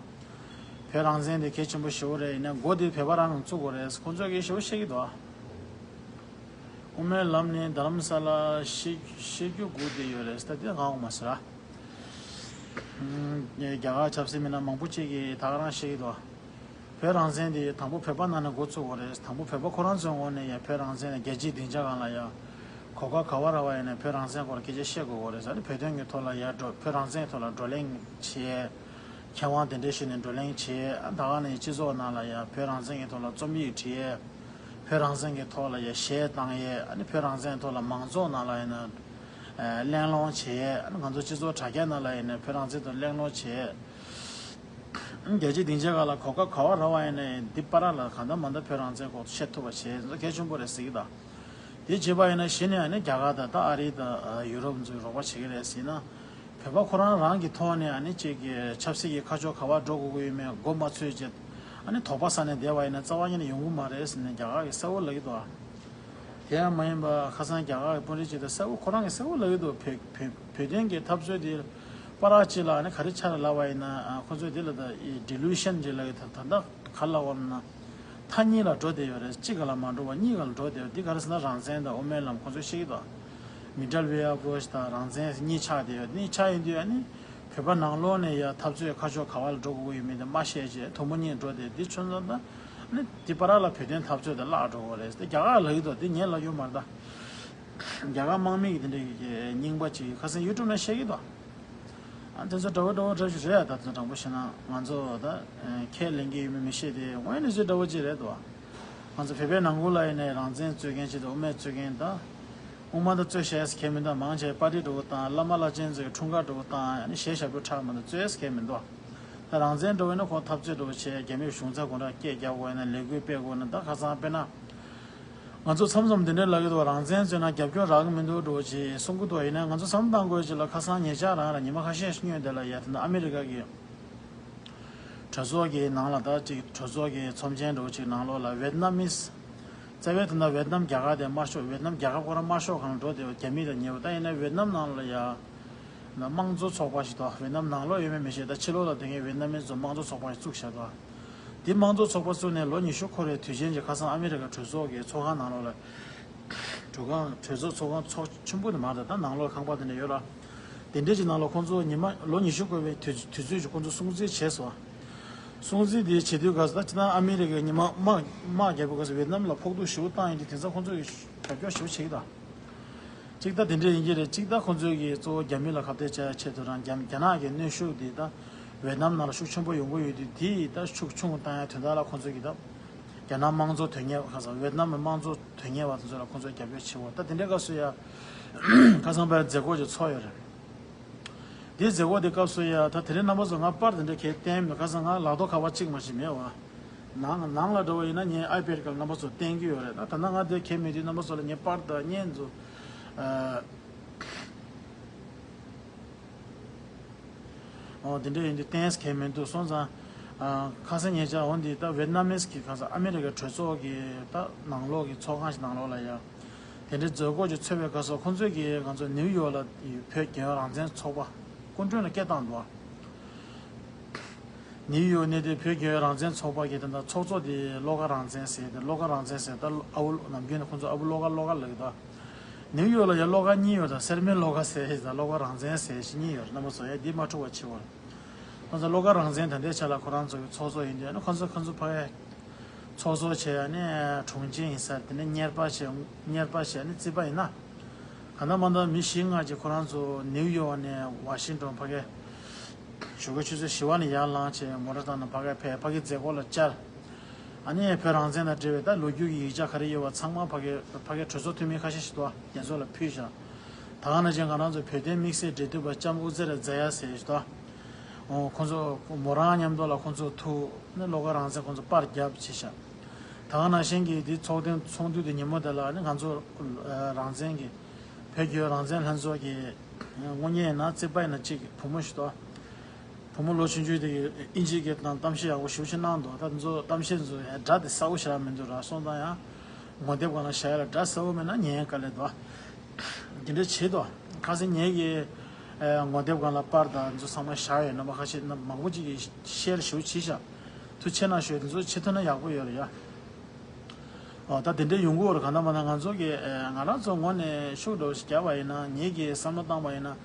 བོད་རང་བཙན་དེ་གལ་ཆེན་པོ་ཞེ་བོ་རེད། ཡིན་ན་འགོ་དེ་བོད་པ་རང་ནས་བཙུགས་དགོས་རེད། ཁོང་ཚོས་གི་ཞེ་བོ་བཤད་ཀྱི་འདུག་ཨ། དབུ་མའི་ལམ་ནི་རྡ་རམ་ས་ལ་བཤད་བཤད་རྒྱུ་སྒུག་བསྡད་ཡོད་རེད། ད་དེ་ང་འོང་མ་ཟེར་ཨ། རྒྱ་གར་ཆབ་སྲིད་མི་སྣ་མང་པོ་ཅིག་གིས་ད་ག་རང་བཤད་ཀྱི་འདུག་ཨ། བོད་རང་བཙན་དེ་དང་པོ་བོད་པ་ནང་ནས་འགོ་བཙུགས་དགོས་རེད། དང་པོ་བོད་པ་ཁོ་རང་ཚོའི་ངོས་ནས་ཡང་བོད་རང་བཙན་ལ་རྒྱལ་སྤྱིའི་སྡིངས་ཆ་སྒང་ལ་ཡང་གོ་སྐབས་ག་བ་རག་པ་ཡིན་ན་བོད་རང་བཙན་སྐོར་སྐད་ཆ་བཤད་དགོས་དགོས་རེད་ཟེར་ནས། བོད་དོན་གྱི་ཐོག་ལ་ཡང་འགྲོ་བོད་རང་བཙན་གྱི་ཐོག་ལ་བགྲོ་གླེང་བྱས། མཁས་དབང་དེ་འདྲ་ཞིག་ནས་བགྲོ་གླེང་བྱས། ད་ག་ནས་སྤྱི་ཚོགས་ནང་ལ་ཡང་བོད་རང་བཙན་གྱི་ཐོག་ལ་རྩོམ་ཡིག་བྲིས། བོད་རང་བཙན་གྱི་ཐོག་ལ་ཡང་གཞས་བཏང་ཡས། ཨ་ནི་བོད་རང་བཙན་ཐོག་ལ་མང་ཚོགས་ནང་ལ་ཡིན་ན་གླེང་སློང་བྱས། ཨ་ནི་ང་ཚོ་སྤྱི་ཚོགས་དྲ་རྒྱ་ནང་ལ་ཡིན་ན་བོད་རང་བཙན་ཐོག་གླེང་སློང་བྱས། རྒྱལ་སྤྱིའི་སྡིངས་ཆ་སྒང་ལ་གོ་སྐབས་ག་བ་རག་པ་ཡིན་ན་ཡང་འདི་པ་ར་ལ་གང་ལྟར་མ་ལྟར་བོད་རང་བཙན་སྐོར་བཤད་ཐུབ་པ་བྱས་ཚོ་གལ་ཆེན་པོ་རེད་ཟེར་གྱི་ད། དེ་བྱས་པ་ཡིན་ན་གཞི་ནས་ཨ་ནི་རྒྱ་གར་དང་ད་ཨ་རི་དང་ཡུ་རོབ་ཚོས་རོགས་པ་བྱེད་ཀྱི་རེད་ཟེར་ན། བོད་པ་ཁོ་རང་རང་གི་ཐོག་ནས་ཨ་ནི་གཅིག་གི་ཆབ་སྲིད་ཀྱི་ཁ་ཕྱོགས་ག་བ་འགྲོ་དགོས་ཀྱི་ཡོད་མེད་མགོ་མ་ཚོས་བྱས། ཨ་ནི་དོགས་པ་ཟ་ནས་བསྡད་པ་ཡིན་ན་རྩ་བ་ཉིད་ནས་ཡོང་གི་མ་རེད་ཟེར་ནས་རྒྱ་གར་གྱིས་གསལ་བོ་ལབ་ཀྱི་འདུག་ཨ། དེ་ཡང་མ་ཡིན་པ་ཁ་སང་རྒྱ་གར་གྱི་དཔོན་རིགས་ཅིག་དང་གསལ་བོ་ཁོ་རང་གིས་གསལ་བོ་ལབ་ཀྱི་འདུག་བོད་བོད་བོད་དོན་གྱི་འཐབ་རྩོད་དེ་པ་ར་གཅིག་ལ་ཨ་ནི་ག་རེ་ཆགས་རེད་ལབ་པ་ཡིན་ན། ཨ་ཁོ་ཚོས་དེ་ལ་ད་ཌི་ལུ་ཤན་ཅིག་ལབ་ཀྱི་ད་ད་ལྟ་ག་ལ་འོང་ན། མཐའ་གཉིས་ལ་འགྲོ་བསྡད་ཡོད་རེད། གཅིག་ག་ལ་མ་འགྲོ་བ་གཉིས་ག་ལ་འགྲོ་བསྡད་ཡོད། འདི་ག་རེ་ཟེར་ན་རང་བཙན་དང་དབུ་མའི་ལམ་ཁོ་ཚོས་བཤད་ཀྱི་འདུག་མི་ཌལ་ཝེ་ཨེ་པྲོ་ཆི་དང་རང་བཙན་གཉིས་ཆགས་བསྡད་ཡོད། གཉིས་ཆགས་ཡིན་དུས་ཨ་ནི་བོད་པ་ནང་ལོགས་ནས་ཡ་འཐབ་རྩོད་ཁ་ཕྱོགས་ག་བ་ལ་འགྲོ་དགོས་ཀྱི་ཡོད་མེད་དེ་མ་ཤེས་བྱས་དུམ་བུ་གཉིས་འགྲོ་བསྡད། འདི་ཚོ་ཚོ་ད་ཨ་ནི་འདི་པ་ར་ལ་བོད་དོན་འཐབ་རྩོད་དེ་བརླག་འགྲོ་གི་རེད་དེ་རྒྱ་གར་ལབ་ཀྱི་འདུག་འདི་ངས་ལབ་ཡོད་མ་རེད་ད། རྒྱ་གར་དམག་མི་གི་དེ་འདྲའི་རྙིང་པ་ཅིག་ཁ་སང་ཡུ་ཊུབ་ནང་བཤད་ཀྱི་འདུག་ཨ་དེ་ཚོ་འདྲ་བོ་འདྲ་བོ་འདྲ་ཞིག་རེད། ད་དེ་ཚོ་དྲང་པོ་བཤད་ན་ང་ཚོ་ད་ཁས་ལེན་གྱི་ཡོད་མེད་མི་ཤེས་ཏེ། དངོས་གནས་ཚུལ་འདྲ་བོ་ཅིག་རེད་འདུག་ང་ཚོ་བོད་པའི་ནང་ཁུལ་ལ་ཡིན་ནའི་རང་བཙན་རྩོད་མཁན་ཅིག་དང་དབུ་མའི་རྩོད་མཁན་དང་། དབུ་མ་དང་རྩོད་ཤེས་མཁན་མི་འདུག་མང་ཆེ་པར་ཊི་འདྲ་བོ་དང་བླ་མ་བླ་ཆེན་ཚོའི་འཁྲུངས་སྐར་འདྲ་བོ་དང་ཡང་ན་གཞས་ཞབས་བྲོ་འཁྲབ་མ་གཏོགས་རྩོད་མཁན་མི་འདུག་ད་རང་བཙན་འདྲ་བོ་ཡིན་ན་ཁོང་འཐབ་རྩོད་འདྲ་བོ་བྱས་རྒྱ་མིར་གཞུང་ཚབ་དགོང་དྲོ་སྐད་རྒྱབ་དགོས་ཡིན་ན་ལས་འགུལ་སྤེལ་དགོས་ན། ད་ཁ་སང་དཔེར་ན། ང་ཚོ་མཚམས་མཚམས་འདི་འདྲའི་ལབ་ཀྱི་འདུག་རང་བཙན་རྩོད་ན་རྒྱབ་སྐྱོར་རག་གི་མི་འདུག་འགྲོ་ཅེས་གསུང་གི་འདུག་ཡིན་ན་ང་ཚོ་བསམ་བློ་བཏང་དགོས་ཅིག་ལ་ཁ་སང་ཉེ་ཆར་རང་ལ་ཉི་མ་ཁ་ཤས་ཤིག་སྔོན་དེ་ལ་ཡ་དེ་ན་ཨ་མི་རི་ཀ་གི་གྲོས་ཚོགས་ཀྱི་ནང་ལ་ད་ཅིག་གྲོས་ཚོགས་ཀྱི་ཚོམས་ཆེན་འགྲོ་ཅིག་ནང་ལོགས་ལ་ཝེད་ནམ་མིས་རྩ་བའི་དེ་ན་ཝེད་ནམ་རྒྱ་གར་དེ་དམར་ཤོག་ཝེད་ནམ་རྒྱ་གར་ཁོ་རང་དམར་ཤོག་གང་འགྲོ་དེ་རྒྱ་མི་དང་ཉེ་བོ་ད་ཡིན་ན་ཝེད་ནམ་ནང་ལ་ཡ། དམངས་གཙོ་ཚོགས་པ་ཞིག་དང་ཝེ་ནམ་ནང་ལོགས་ཡོད་མེད་མི་ཤེས། ད་ཕྱི་ལོགས་ལ་དེ་སྔའི་ཝེ་ནམ་མི་ཚོ་དམངས་གཙོ་ཚོགས་པ་ཞིག་བཙུགས་བཞག་འདུག་དེ་དམངས་གཙོ་ཚོགས་པ་བཙུགས་ནས་ལོ་ཉི་ཤུ་འཁོར་བའི་དུས་ཆེན་གྱི་ཁ་སང་ཨ་མི་རི་ཀ་གྲོས་ཚོགས་ཀྱི་ཚོགས་ཁང་ནང་ལོགས་ལ། གྲོས་ཁང་གྲོས་ཚོགས་ཚོགས་ཁང་ཚོགས་ཆེན་པོ་དེ་མ་རེད། ད་ནང་ལོགས་ཁང་པ་དེ་འདྲ་ཡོད་ལ། དེ་འདྲས་ཀྱི་ནང་ལ་ཁོང་ཚོ་ཉི་མ་ལོ་ཉི་ཤུ་འཁོར་བའི་དུས་དུས་ཚོད་ཀྱི་ཁོང་ཚོ་སྲུང་བརྩི་བྱས་སོང་། སྲུང་བརྩི་དེ་བྱེད་དུས་ག་ས་ད་ཅི་ན་ཨ་མི་རི་ཀའི་ཉི་མ་དམག་དམག་རྒྱབ་པའི་སྐབས་སུ་ཝེ་ནམ་ལ་ཕོག་ཐུག་ཞེ་པོ་བཏང་ཡིན་དུས་དེང་སང་ཁོང་ཚོ་གི་རྒྱབ་སྐྱོར་ཞེ་པོ་བྱེད་ཀྱི་ད། གཅིག་ད་དེ་འདྲས་ཡིན་གྱི་རེད། གཅིག་ད་ཁོང་ཚོས་ཀྱི་གཙོ་བོ་རྒྱ་མི་ལ་ཁ་གཏད་བཅག་ཆེད་དུ་རང་རྒྱ་རྒྱ་ནག་གི་གནོན་ཤུགས་དེ་ད་ཝེ་ནམ་ནང་ལ་ཤུགས་ཆེན་པོ་ཡོང་གི་ཡོད་དུས་དེ་ད་ཤུགས་ཆུང་བཏང་ཡ་དོན་དག་ལ་ཁོང་ཚོས་ཀྱི་ད་རྒྱ་ནག་དམངས་གཙོ་དོན་གཉེར་ཁ་སང་ཝེ་ནམ་དམངས་གཙོ་དོན་གཉེར་བ་དེ་ཚོ་ལ་ཁོང་ཚོས་རྒྱབ་སྐྱོར་བྱེད་འོ། ད་དེ་འདྲའི་སྐབས་སུ་ཡ་ཁ་སང་པའི་མཛད་སྒོ་ཅིག་ཚོགས་ཡོད་རེད། དེའི་མཛད་སྒོ་དེ་སྐབས་སུ་ཡ་ད་དེ་རིང་རྣམ་པ་ཚོ་ང་པར་དེ་འདྲ་གས་བསྟན་མེད། ཁ་སང་ང་ལག་ཐོག་ཁ་པར་གཅིག་མ་ཞིག་མེད་བ། ནང་ནང་ལ་འགྲོ་བ་ཡིན་ན་ངའི་ཨའི་པེ་ཌི་སྒང་རྣམ་པ་ཚོ་བསྟན་གྱི་ཡོད་རེད། ད་ད་ནང་ང་དེ་གས་མེད་དུས་རྣམ་པ་ཚོ་ལ་ངའི་པར་དང་བརྙན་ཚོ། ཨ། ཨོ་དེ་འདྲ་ཡིན་དུས་བསྟན་གས་མེད་འདུག་སོང་ཙང་། ཨ། ཁ་སང་ཉེ་ཆར་འོ་འདི་ད་ཝེད་ནམ་མིས་ཀྱི་ཁ་སང་ཨ་མི་རི་ཀའི་གྲོས་ཚོགས་ཀྱི་ད་ནང་ལོགས་ཀྱི་ཚོགས་ཁང་ཞིག་ནང་ལོགས་ལ་ཡ། དེ་འདྲའི་མཛད་སྒོ་ཅིག་ཚོགས་པའི་སྐབས་སུ་ཁོང་ཚོས་ཀྱིས་ང་ཚོ་ནིའུ་ཡོག་ལ་བོད་རྒྱལ་ཡོངས་རང་བཙན་ཚོགས་པ་སྐུ་མགྲོན་ལ་སྐད་བཏང་འདུག་ནིའུ་ཡོག་གནས་སྡོད་བོད་རྒྱལ་ཡོངས་རང་བཙན་ཚོགས་པ་གི་དེ་འདྲ་ཚོགས་གཙོ་དེ་བློ་དགའ་རང་བཙན་ཟེར་ཏེ། བློ་དགའ་རང་བཙན་ཟེར་ད་ཨ་བོ་ནམ་རྒྱུན་ནས་ཁོང་ཚོ་ཨ་བོ་བློ་དགའ་བློ་དགའ་ལབ་ཀྱི་འདུག་ནིའུ་ཡོག་ལ་ཡ་བློ་དགའ་གཉིས་ཡོད། ད་སེར་སྨད་བློ་དགའ་ཟེར་ཞིག་དང་བློ་དགའ་རང་བཙན་ཟེར་ཞིག་གཉིས་ཡོད། རྣམ་པ་ཚོ་ཡ་འདི་མ་འཁྲུག་པ་བྱེད་དགོས། ཁོང་ཚོ་བློ་དགའ་རང་བཙན་ད་ལྟའི་ཆ་ལ་ཁོ་རང་ཚོ་གི་ཚོགས་གཙོ་ཡིན་དུས་ཨ་ནི་ཁོང་ཚོ་ཁོང་ཚོ་ཕ་གིའི་ཚོགས་གཙོ་བྱས་ཨ་ནི་དྲུང་ཆེ་ཡིན་ས་རེད། དེ་ནས་གཉེར་པ་བྱས་གཉེར་པ་བྱས་ཨ་ནི་རྩིས་པ་ཡིན་ན། གང་ལྟར་མ་ལྟར་མི་བཞི་ལྔ་ཅིག་ཁོ་རང་ཚོ་ནིའུ་ཡོག་ནས་ཝ་ཤིང་ཏོན་ཕ་གིའི་ ཞོགས་ཀའི་ཆུ་ཚོད་བཞི་པ་ནས་ཡར་ལངས་བྱས་མོ་ཊ་བཏང་ནས་ཕ་གིར་ཕེབས། ཕ་གིའི་མཛད་སྒོ་ལ་བཅར། ཨ་ནི་བོད་རང་བཙན་དང་འབྲེལ་བའི་ད་ལོ་རྒྱུས་ཀྱི་ཡིག་ཆ་ག་རེ་ཡོད་པ་ཚང་མ་ཕ་གི་ཕ་གིའི་གྲོས་ཚོགས་འཐུས་མི་ཁ་ཤས་ཤིག་འདུག་དེ་ཚོ་ལ་ཕུལ་བཞག་ད་ག་ནང་བཞིན་ང་རང་ཚོ་བོད་དོན་དམིགས་བསལ་འབྲེལ་མཐུད་པ་ལྕམ་དབུ་ཚེ་རིང་རྫ་ཡ་ཟེར་ཞིག་འདུག་ཁོང་ཚོ་མོ་རང་མཉམ་དུ་ལ་ཁོང་ཚོ་ཐུག་ནས་བློ་དགའ་རང་བཙན་ཁོང་ཚོ་པར་བརྒྱབ་བྱས་བཞག་ད་ག་ནང་བཞིན་གྱི་འདི་ཚོགས་ཐེངས་ཚོགས་འདུ་དེ་ཉིན་མོ་དེ་ལ་ནི་ང་ཚོ་རང་བཙན་གྱི་བོད་བརྒྱུད་རང་བཙན་ལྷན་ཚོགས་ཀྱི་དངོས་གནས་ཡིན་ན་རྩིག་པ་ཡིན་ན་གཅིག་བུ་མོ་ཞིག་འདུག་བུ་མོ་ལོ་ཆུང་ཆུང་དེ་གིས་ཨིན་ཇིའི་སྐད་དང་གཏམ་བཤད་ཡག་པོ་ཞེ་པོ་ཅིག་གནང་འདུག་ད་དེ་ཚོ་གཏམ་བཤད་ཚོ་ཡང་སྒྲ་དེ་གསལ་པོ་ཞེ་དྲག་མི་འདུག་ར། སོང་ཙང་ཡང་ངོ་དེབ་སྒང་ལ་བཞག་ཡ་ལ་སྒྲ་གསལ་པོ་མེད་ན་ཉན་ཡ་དཀའ་ལས་འདུག་དེ་འདྲ་བྱེད་དོ། ཁ་སང་ངེད་ཀྱི་ཨེ་ངོ་དེབ་སྒང་ལ་པར་དང་ཚོ་ཚང་མ་བཞག་ཡོད། རྣམ་པ་ཁ་ཤས་རྣམ་མང་པོ་ཅིག་གིས་ཤེར་ཞུ་བྱས་ཤག་ཐུགས་རྗེ་གནང་ཞུ། དེ་ཚོ་བྱེད་ཐུབ་ན་ཡག་པོ་ཡོད་རེད་ཡ། ཨོ་ད་དེ་འདྲ་ཡོང་གི་ཡོད་རེད། གང་ལྟར་མ་ན་ང་ཚོ་གི་ཨེ་ང་རང་ཚོ་ངོས་ནས་ཤུགས་འགྲོ་ཞིག་བརྒྱབ་པ་ཡིན་ན། ངེད་ཀྱིས་བསམ་བློ་བཏང་པ་ཡིན་ན།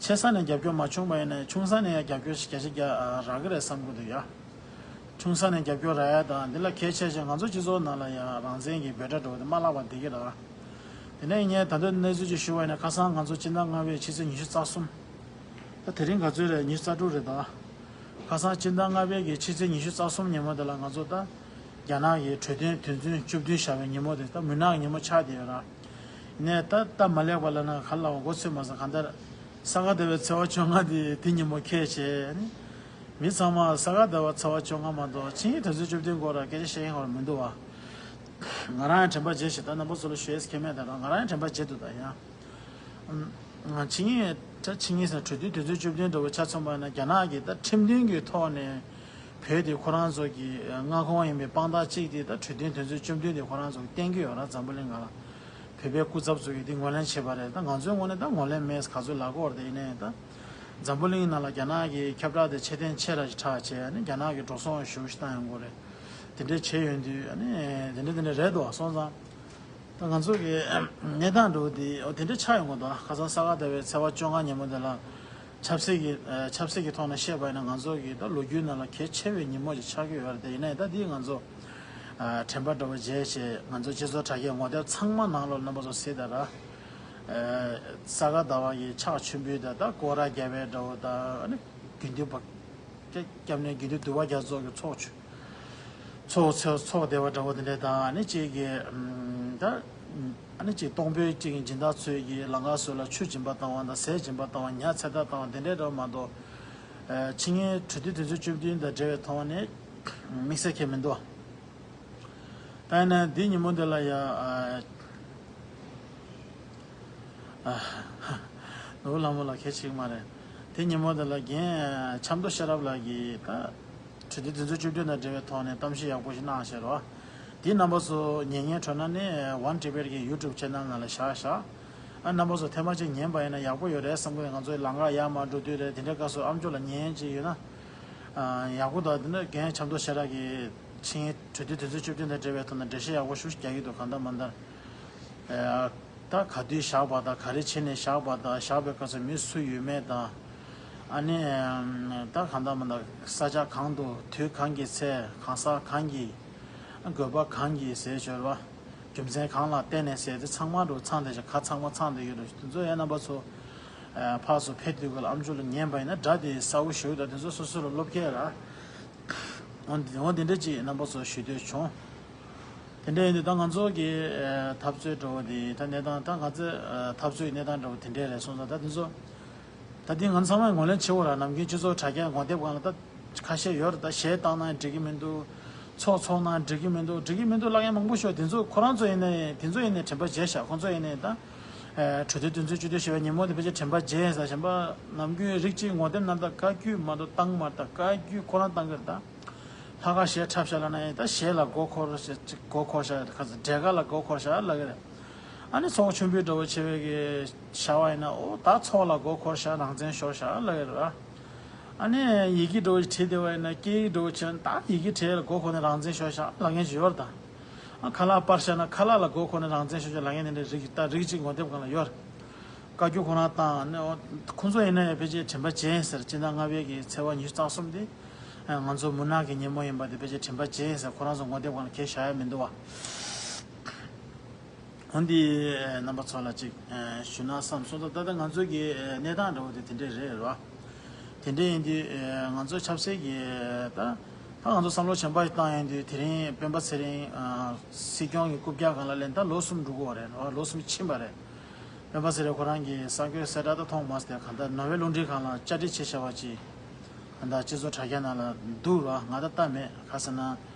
ཆེ་ས་ནས་རྒྱབ་སྐྱོར་མ་བྱུང་པ་ཡིན་ན་ཆུང་ས་ནས་ཡང་རྒྱབ་སྐྱོར་ཞིག་རྒྱ་ཆེ་རྒྱ་རག་གི་རེད་བསམ་གི་འདུག་ཡ། ཆུང་ས་ནས་རྒྱབ་སྐྱོར་རག་ཡ་དང་། འདི་ལ་གལ་ཆེ་ཤོས་ང་ཚོ་སྤྱི་ཚོགས་ནང་ལ་ཡང་རང་བཙན་གྱི་འབོད་སྒྲ་འགྲོ་བ་དེ་མ་བརླག་པ་འདི་གི་རེད། དེ་ནས་ངས་ད་ལྟ་གནས་ཚུལ་ཅིག་ཞུ་བ་ཡིན་ན། ཁ་སང་ང་ཚོ་སྤྱི་ཟླ་ལྔ་པའི་ཕྱི་ཚེས་ཉི་ཤུ་རྩ་གསུམ། ད་དེ་རིང་ག་ཚོད་རེད། ཉི་ཤུ་རྩ་དྲུག་རེད་ད། ཁ་སང་སྤྱི་ཟླ་ལྔ་པའི་གི་ཕྱི་ཚེས་ཉི་ཤུ་རྩ་གསུམ་ཉིན་མོ་དེ་ལ་ང་ཚོ་ད་རྒྱ་ནག་གི་གྲོས་མཐུན་དོན་ཚན་བཅུ་བདུན་བཞག་པའི་ཉིན་མོ་དེ་ད་མུན་ནག་གི་ཉིན་མོ་ཆགས་བསྡད་ཡོད་ར། ནས་ད་སྟབས་མ་ལེགས་པ་ལ་ན་ག་ལ་བ་མགོ་ཚོས་མ་སོང་། གང་ལྟར་ས་ག་ཟླ་བའི་ཚེས་པ་བཅོ་ལྔ་དེ་དེ་ཉིན་མོ་ཁེལ་བྱས་ནི། མི་ཚང་མ་ས་ག་ཟླ་བ་ཚེས་པ་བཅོ་ལྔ་མ་གཏོགས་ཆིངས་ཡིག་དོན་ཚན་བཅུ་བདུན་སྐོར་ལ་སྐད་ཆ་བཤད་མཁན་ཧོར་མི་འདུག་བ། ང་རང་ཡང་དྲན་པ་བརྗེད་ཤག་ད་རྣམ་པ་ཚོ་ལ་ཞུ་ཡས་ཁེལ་མེད་ད་ར། ང་རང་ཡང་དྲན་པ་བརྗེད་འདུག་ད་ཡང་། ཆིངས་ཡིག་ད་ཆིངས་ཡིག་ཟེར་གྲོས་མཐུན་དོན་ཚན་བཅུ་བདུན་འདྲ་བོ་ཆ་མཚོན་པ་ན། རྒྱ་ནག་གིས་ད་ཁྲིམས་མཐུན་གྱི་ཐོག་ནས་བོད་དེ་ཁོ་རང་ཚོ་གི་མངའ་ཁོངས་ཡིན་པའི་དཔང་རྟགས་གཅིག་དེ་ད་གྲོས་མཐུན་དོན་ཚན་བཅུ་བདུན་དེ་ཁོ་རང་ཚོ་གིས་བསྟན་གྱི་ཡོད་ར། འཛམ་བུ་གླིང་ནང་ལ་བོད་པའི་སྐུ་ཚབ་ཚོ་གིས་དེ་ངོས་ལེན་བྱས་པ་རེད། ད་ང་ཚོའི་ངོས་ནས་ད་ངོས་ལེན་མེད་ག་ཚོད་ལབ་དགོས་རེད། དེ་ཡིན་ནའི་ད་འཛམ་བུ་གླིང་ནང་ལ་རྒྱ་ནག་གི་ཁྱབ་བསྒྲགས་དེ་ཆེ་ཐེངས་ཆེ་ར་ཞིག་གྲགས་བྱས། ཨ་ནི་རྒྱ་ནག་གི་འགྲོ་སོང་ཞེ་པོ་ཞིག་བཏང་ཡོང་གི་རེད། དེ་འདྲས་བྱས་ཡོང་དུས་ཨ་ནི་དེ་འདྲས་དེ་འདྲས་རེད་འདུག་སོང་ཙང་། ད་ང་ཚོ་གི་གནས་སྟངས་འདྲ་བོ་དེ་འོ་དེ་འདྲ་ཆགས་ཡོང་གི་འདུག་ཁ་སང་ས་ག་ཟླ་བའི་ཚེས་པ་བཅོ་ལྔ་ཉིན་མོ་དེ་ལ་ཆབ་སྲིད་ཀྱི་ཨ་ཆབ་སྲིད་ཀྱི་ཐོག་ནས་བཤད་པ་ཡིན་ན། ང་ཚོ་གི་ད་ལོ་རྒྱུས་ནང་ལ་གལ་ཆེ་བའི་ཉིན་མོ་ཞིག་ཆགས་ཀྱི་ཡོད་རེད། དེ་ཡིན་ནའི་ད་འདི་ང་ཚོ་ཨ་དྲན་པ་འདྲ་བོ་བརྗེད་བྱས། ང་ཚོ་སྤྱི་ཚོགས་དྲ་རྒྱའི་ངོ་དེབ་ཚང་མ་ནང་ལོགས་རྣམ་པ་ཚོ་གཟིགས་དང་ར། ཨ་ས་ག་ཟླ་བ་ཡི་ཕྱག་མཆོད་འབུལ་དང་། ད་སྐོར་ར་རྒྱབ་པའི་འདྲ་བོ་དང་། ཨ་ནི་དགེ་འདུན་པ་སྐྱབས་གནས་དགེ་འདུན་འདུས་པ་རྒྱ་མཚོ་གི་ཚོགས་ཆུང་ཚོགས་ཚོགས་ཚོགས་སྡེ་བ་འདྲ་བོ་དེ་འདྲས་དང་། ཨ་ནི་གཅིག་གི་ཨམ་ད་ཨ་ནི་གཅིག་སྟོང་དཔོན་གཅིག་གི་སྦྱིན་བདག་ཚོས་ཀྱི་ལང་ཀ་ཟུར་ལ་ཆུ་སྦྱིན་པ་བཏང་བ་དང་། ཟས་སྦྱིན་པ་བཏང་བ། ཉ་ཚེ་ཐར་བཏང་བ་དེ་འདྲས་འདྲ་བོ་མ་གཏོགས། ཨ་ཆིངས་ཡིག་གྲོས་མཐུན་དོན་ཚན་བཅུ་བདུན་དང་འབྲེལ་བའི་ཐོག་ནས་དམིགས་བསལ་གང་ཡང་མི་འདུག་ད་ཡིན་ན་འདི་ཉིན་མོ་འདི་ལ་ཡ་ཨ་ཨ་ནོར་བུ་ལྷ་མོ་ལགས་གལ་ཆེ་གི་མ་རེད། དེ་ཉིན་མོ་འདི་ལ་རྒན་ཆབ་མདོ་ཤེས་རབ་ལགས་ཀྱིས་ད་གྲོས་མཐུན་དོན་ཚན་བཅུ་བདུན་དང་འབྲེལ་བའི་ཐོག་ནས་གཏམ་བཤད་ཡག་པོ་ཞིག་གནང་བཞག་རོ། འདི་རྣམ་པ་ཚོ་ཉན་ཉན་འཕྲོད་ན་ནི་One Tibet གི་YouTube channel ནང་ལ་བཞག་བཞག་ཨ་རྣམ་པ་ཚོ་ཐེངས་མ་གཅིག་ཉན་པ་ཡིན་ན་ཡག་པོ་ཡོད་རེད་བསམ་གི་རེད། ང་ཚོའི་ལམ་ཁ་ཡར་མར་འགྲོ་དུས་རེད། དེ་འདྲའི་སྐབས་སུ་ཨ་མཆོག་ལ་ཉན་ཡས་ཅིག་ཡོད་ན་ཨ་ཡག་པོ་འདུག་དེ་ནས་རྒན་ཆབ་མདོ་ཤེས་རབ་ཀྱིས་ཆིངས་ཡིག་གྲོས་མཐུན་དོན་ཚན་བཅུ་བདུན་དང་འབྲེལ་བའི་ཐོག་ནས་འགྲེལ་བཤད་ཡག་པོ་ཞིག་རྒྱག་གི་འདུག་གང་ལྟར་མ་ལྟར། ཨ་ད་ག་དུས་བཞག་པ་དང་། ག་རེ་བྱས་ནས་བཞག་པ་དང་། བཞག་པའི་སྐབས་སུ་མི་སུ་ཡོད་མེད་དང་། ཨ་ནི་ད་གང་ལྟར་མ་ལྟར་ས་ཆ་གང་དུ། དུས་གང་གི་ཚེ། གང་ཟག་གང་གིས། དགོས་པ་གང་གིས་ཟེར་བྱས་རོ། རྒྱུ་མཚན་གང་ལ་བརྟེན་ནས་ཟེར་དེ་ཚང་མ་འགྲོ་ཚང་བསྡད་ཤག་ཁ་ཚང་མ་ཚང་བསྡད་ཡོད་རེད། དེ་ཚོ་ཡང་རྣམ་པ་ཚོ་ཨ་ཕར་ཚུར་ཕེབས་དུས་སྐབས་ལ་ཨ་མཆོག་ལ་ཉན་པ་ཡིན་ན་སྒྲ་དེ་གསལ་པོ་ཞེ་པོ་འདུག་དེ་ཚོ་སོ་སོ་ལ་སློབ་སྐྱེལ་ར། འོ་འདི་འོ་འདི་འདྲ་ཅིག་རྣམ་པ་ཚོར་ཞུ་འདོད་བྱུང་། དེ་འདྲ་ཡིན་དུས་ད་ང་ཚོ་གི་ཨ་འཐབ་རྩོད་འདྲ་བོ་འདི་ད་གནས་སྟངས། ད་ང་ཚོའི་ཨ་འཐབ་རྩོད་ཀྱི་གནས་སྟངས་འདྲ་བོ་དེ་འདྲ་རེད་སོང་ཙང་། ད་དེ་ཚོ་ད་འདི་ང་ཚང་མས་ངོས་ལེན་བྱེད་དགོས་ར། ནམ་རྒྱུན་སྤྱི་ཚོགས་དྲ་རྒྱའི་ངོ་དེབ་སྒང་ལ་ད་ཁ་ཤས་ཡོད་རེད། ད་གཞས་བཏང་ན་འགྲིག་གི་མི་འདུག་ཚོགས་འཚོགས་ན་འགྲིག་གི་མི་འདུག་འགྲིག་གི་མི་འདུག་ལབ་མཁན་མང་པོ་ཞིག་དེ་ཚོ་ཁོ་རང་ཚོ་ཡིན་ནའི་དེ་ཚོ་ཡིན་ནའི་དྲན་པ་བརྗེད་བཞག་ཁོ་ཚོ་ཡིན་ནའི་ད་ཨ་གྲོས་མཐུན་དོན་ཚན་བཅུ་བདུན་ཞེས་པའི་ཉིན་མོ་དེ་ཕལ་ཆེར་དྲན་པ་བརྗེད་ཡིན་ས། གཞན་པ་ནམ་རྒྱུན་རིགས་གཅིག་ངོ་དེབ་ནང་ད་བཀའ་བརྒྱུད་མ་གཏོགས་བཏང་མ་རེད། ད་བཀའ་བརྒྱུད་ཁོ་རང་བཏང་གི་རེད། ད་ལྷག་དཀར་གཞས་འཁྲབ་བཞག་ལབ་ན་ཡང་ད་གཞས་ལ་མགོ་འཁོར་ཞིག་མགོ་འཁོར་བཞག་ཁ་ཚ་འབྲས་དཀར་ལ་མགོ་འཁོར་བཞག་ལབ་ཀྱི་རེད། ཨ་ནི་ཚོགས་མཆོད་འབུལ་འདྲ་བོ་བྱས་པའི་གི་བྱ་བ་ཡིན་ན། ཨོ་ད་ཚོགས་ལ་མགོ་འཁོར་བཞག་རང་བཙན་ཤོར་བཞག་ལབ་ཀྱི་རེད། ཨ་ནི་ཡི་གེ་འདྲ་བོ་ཞིག་བྲིས་བསྡད་པ་ཡིན་ན། སྐད་ཡིག་འདྲ་བོ་བྱས་ན་ད་ཡི་གེ་བྲིས་ལ་མགོ་འཁོར་ནས་རང་བཙན་ཤོར་བཞག་ལབ་མཁན་ཞིག་ཡོད་རེད་ད། ཨ་ཁ་ལག་པར་བཞག་ན་ཁ་ལག་ལ་མགོ་འཁོར་ནས་རང་བཙན་ཤོར་བཞག་ལབ་མཁན་དེ་འདྲའི་རིགས་ད་རིགས་གཅིག་ངོ་དེབ་སྒང་ལ་ཡོད་རེད། བཀའ་བརྒྱུད་ཁོ་རང་བཏང་ནས། ཨོ་ཁོང་ཚོ་ཡིན་ན་ཡང་ཕལ་ཆེར་དྲན་པ་བརྗེད་ཡིན་ཟེར། སྤྱི་ཟླ་ལྔ་པའི་གི་ཚེས་པ་ཉི་ཤུ་རྩ་གསུམ་དེ་ང་ཚོ་མུན་ནག་གི་ཉིན་མོ་ཡིན་པ་དེ་ཕལ་ཆེར་དྲན་པ་བརྗེད་ཡིན་ཟེར། ཁོ་རང་ཚོ་ངོ་དེབ་སྒང་ལ་གང་ཡང་བཞག་ཡ་མི་འདུག་བ། འོན་ཏེ་རྣམ་པ་ཚོ་ལ་ཅིག་ཞུ་ན་བསམ་སོང་། ད་ལྟ་ང་ཚོ་གི་གནས་སྟངས་འདྲ་བོ་དེ་དེ་འདྲས་རེད་རོ། དེ་འདྲ་ཡིན་དུས་ཨེ་ང་ཚོ་ཆབ་སྲིད་ཀྱི་ད་ད་ང་ཚོ་བསམ་བློ་ཞན་པ་ཞིག་བཏང་ཡོང་དུས་དེ་རིང་སྤེན་པ་ཚེ་རིང་ཨ་སྲིད་སྐྱོང་གི་རྐུབ་བཀྱག་སྒང་ལ་སླེབས་ད་ལོ་གསུམ་འགྲོ་གི་ཡོད་རེད། ལོ་གསུམ་ཕྱིན་པ་རེད། སྤེན་པ་ཚེ་རིང་ཁོ་རང་གི་གསར་འགོད་གསལ་བསྒྲགས་ད་མཐོང་མ་སོང་། དེ་གང་ལྟར་ནོར་ཝེ་རླུང་འཕྲིན་ཁང་ལ་བཅར་འདྲི་བྱས་བཞག་པ་ཅིག་གང་ལྟར་སྤྱི་ཚོགས་དྲ་རྒྱ་ནང་ལ་འདུག་ར། ང་ད་ལྟ་མེད། ག་ཟེར་ན།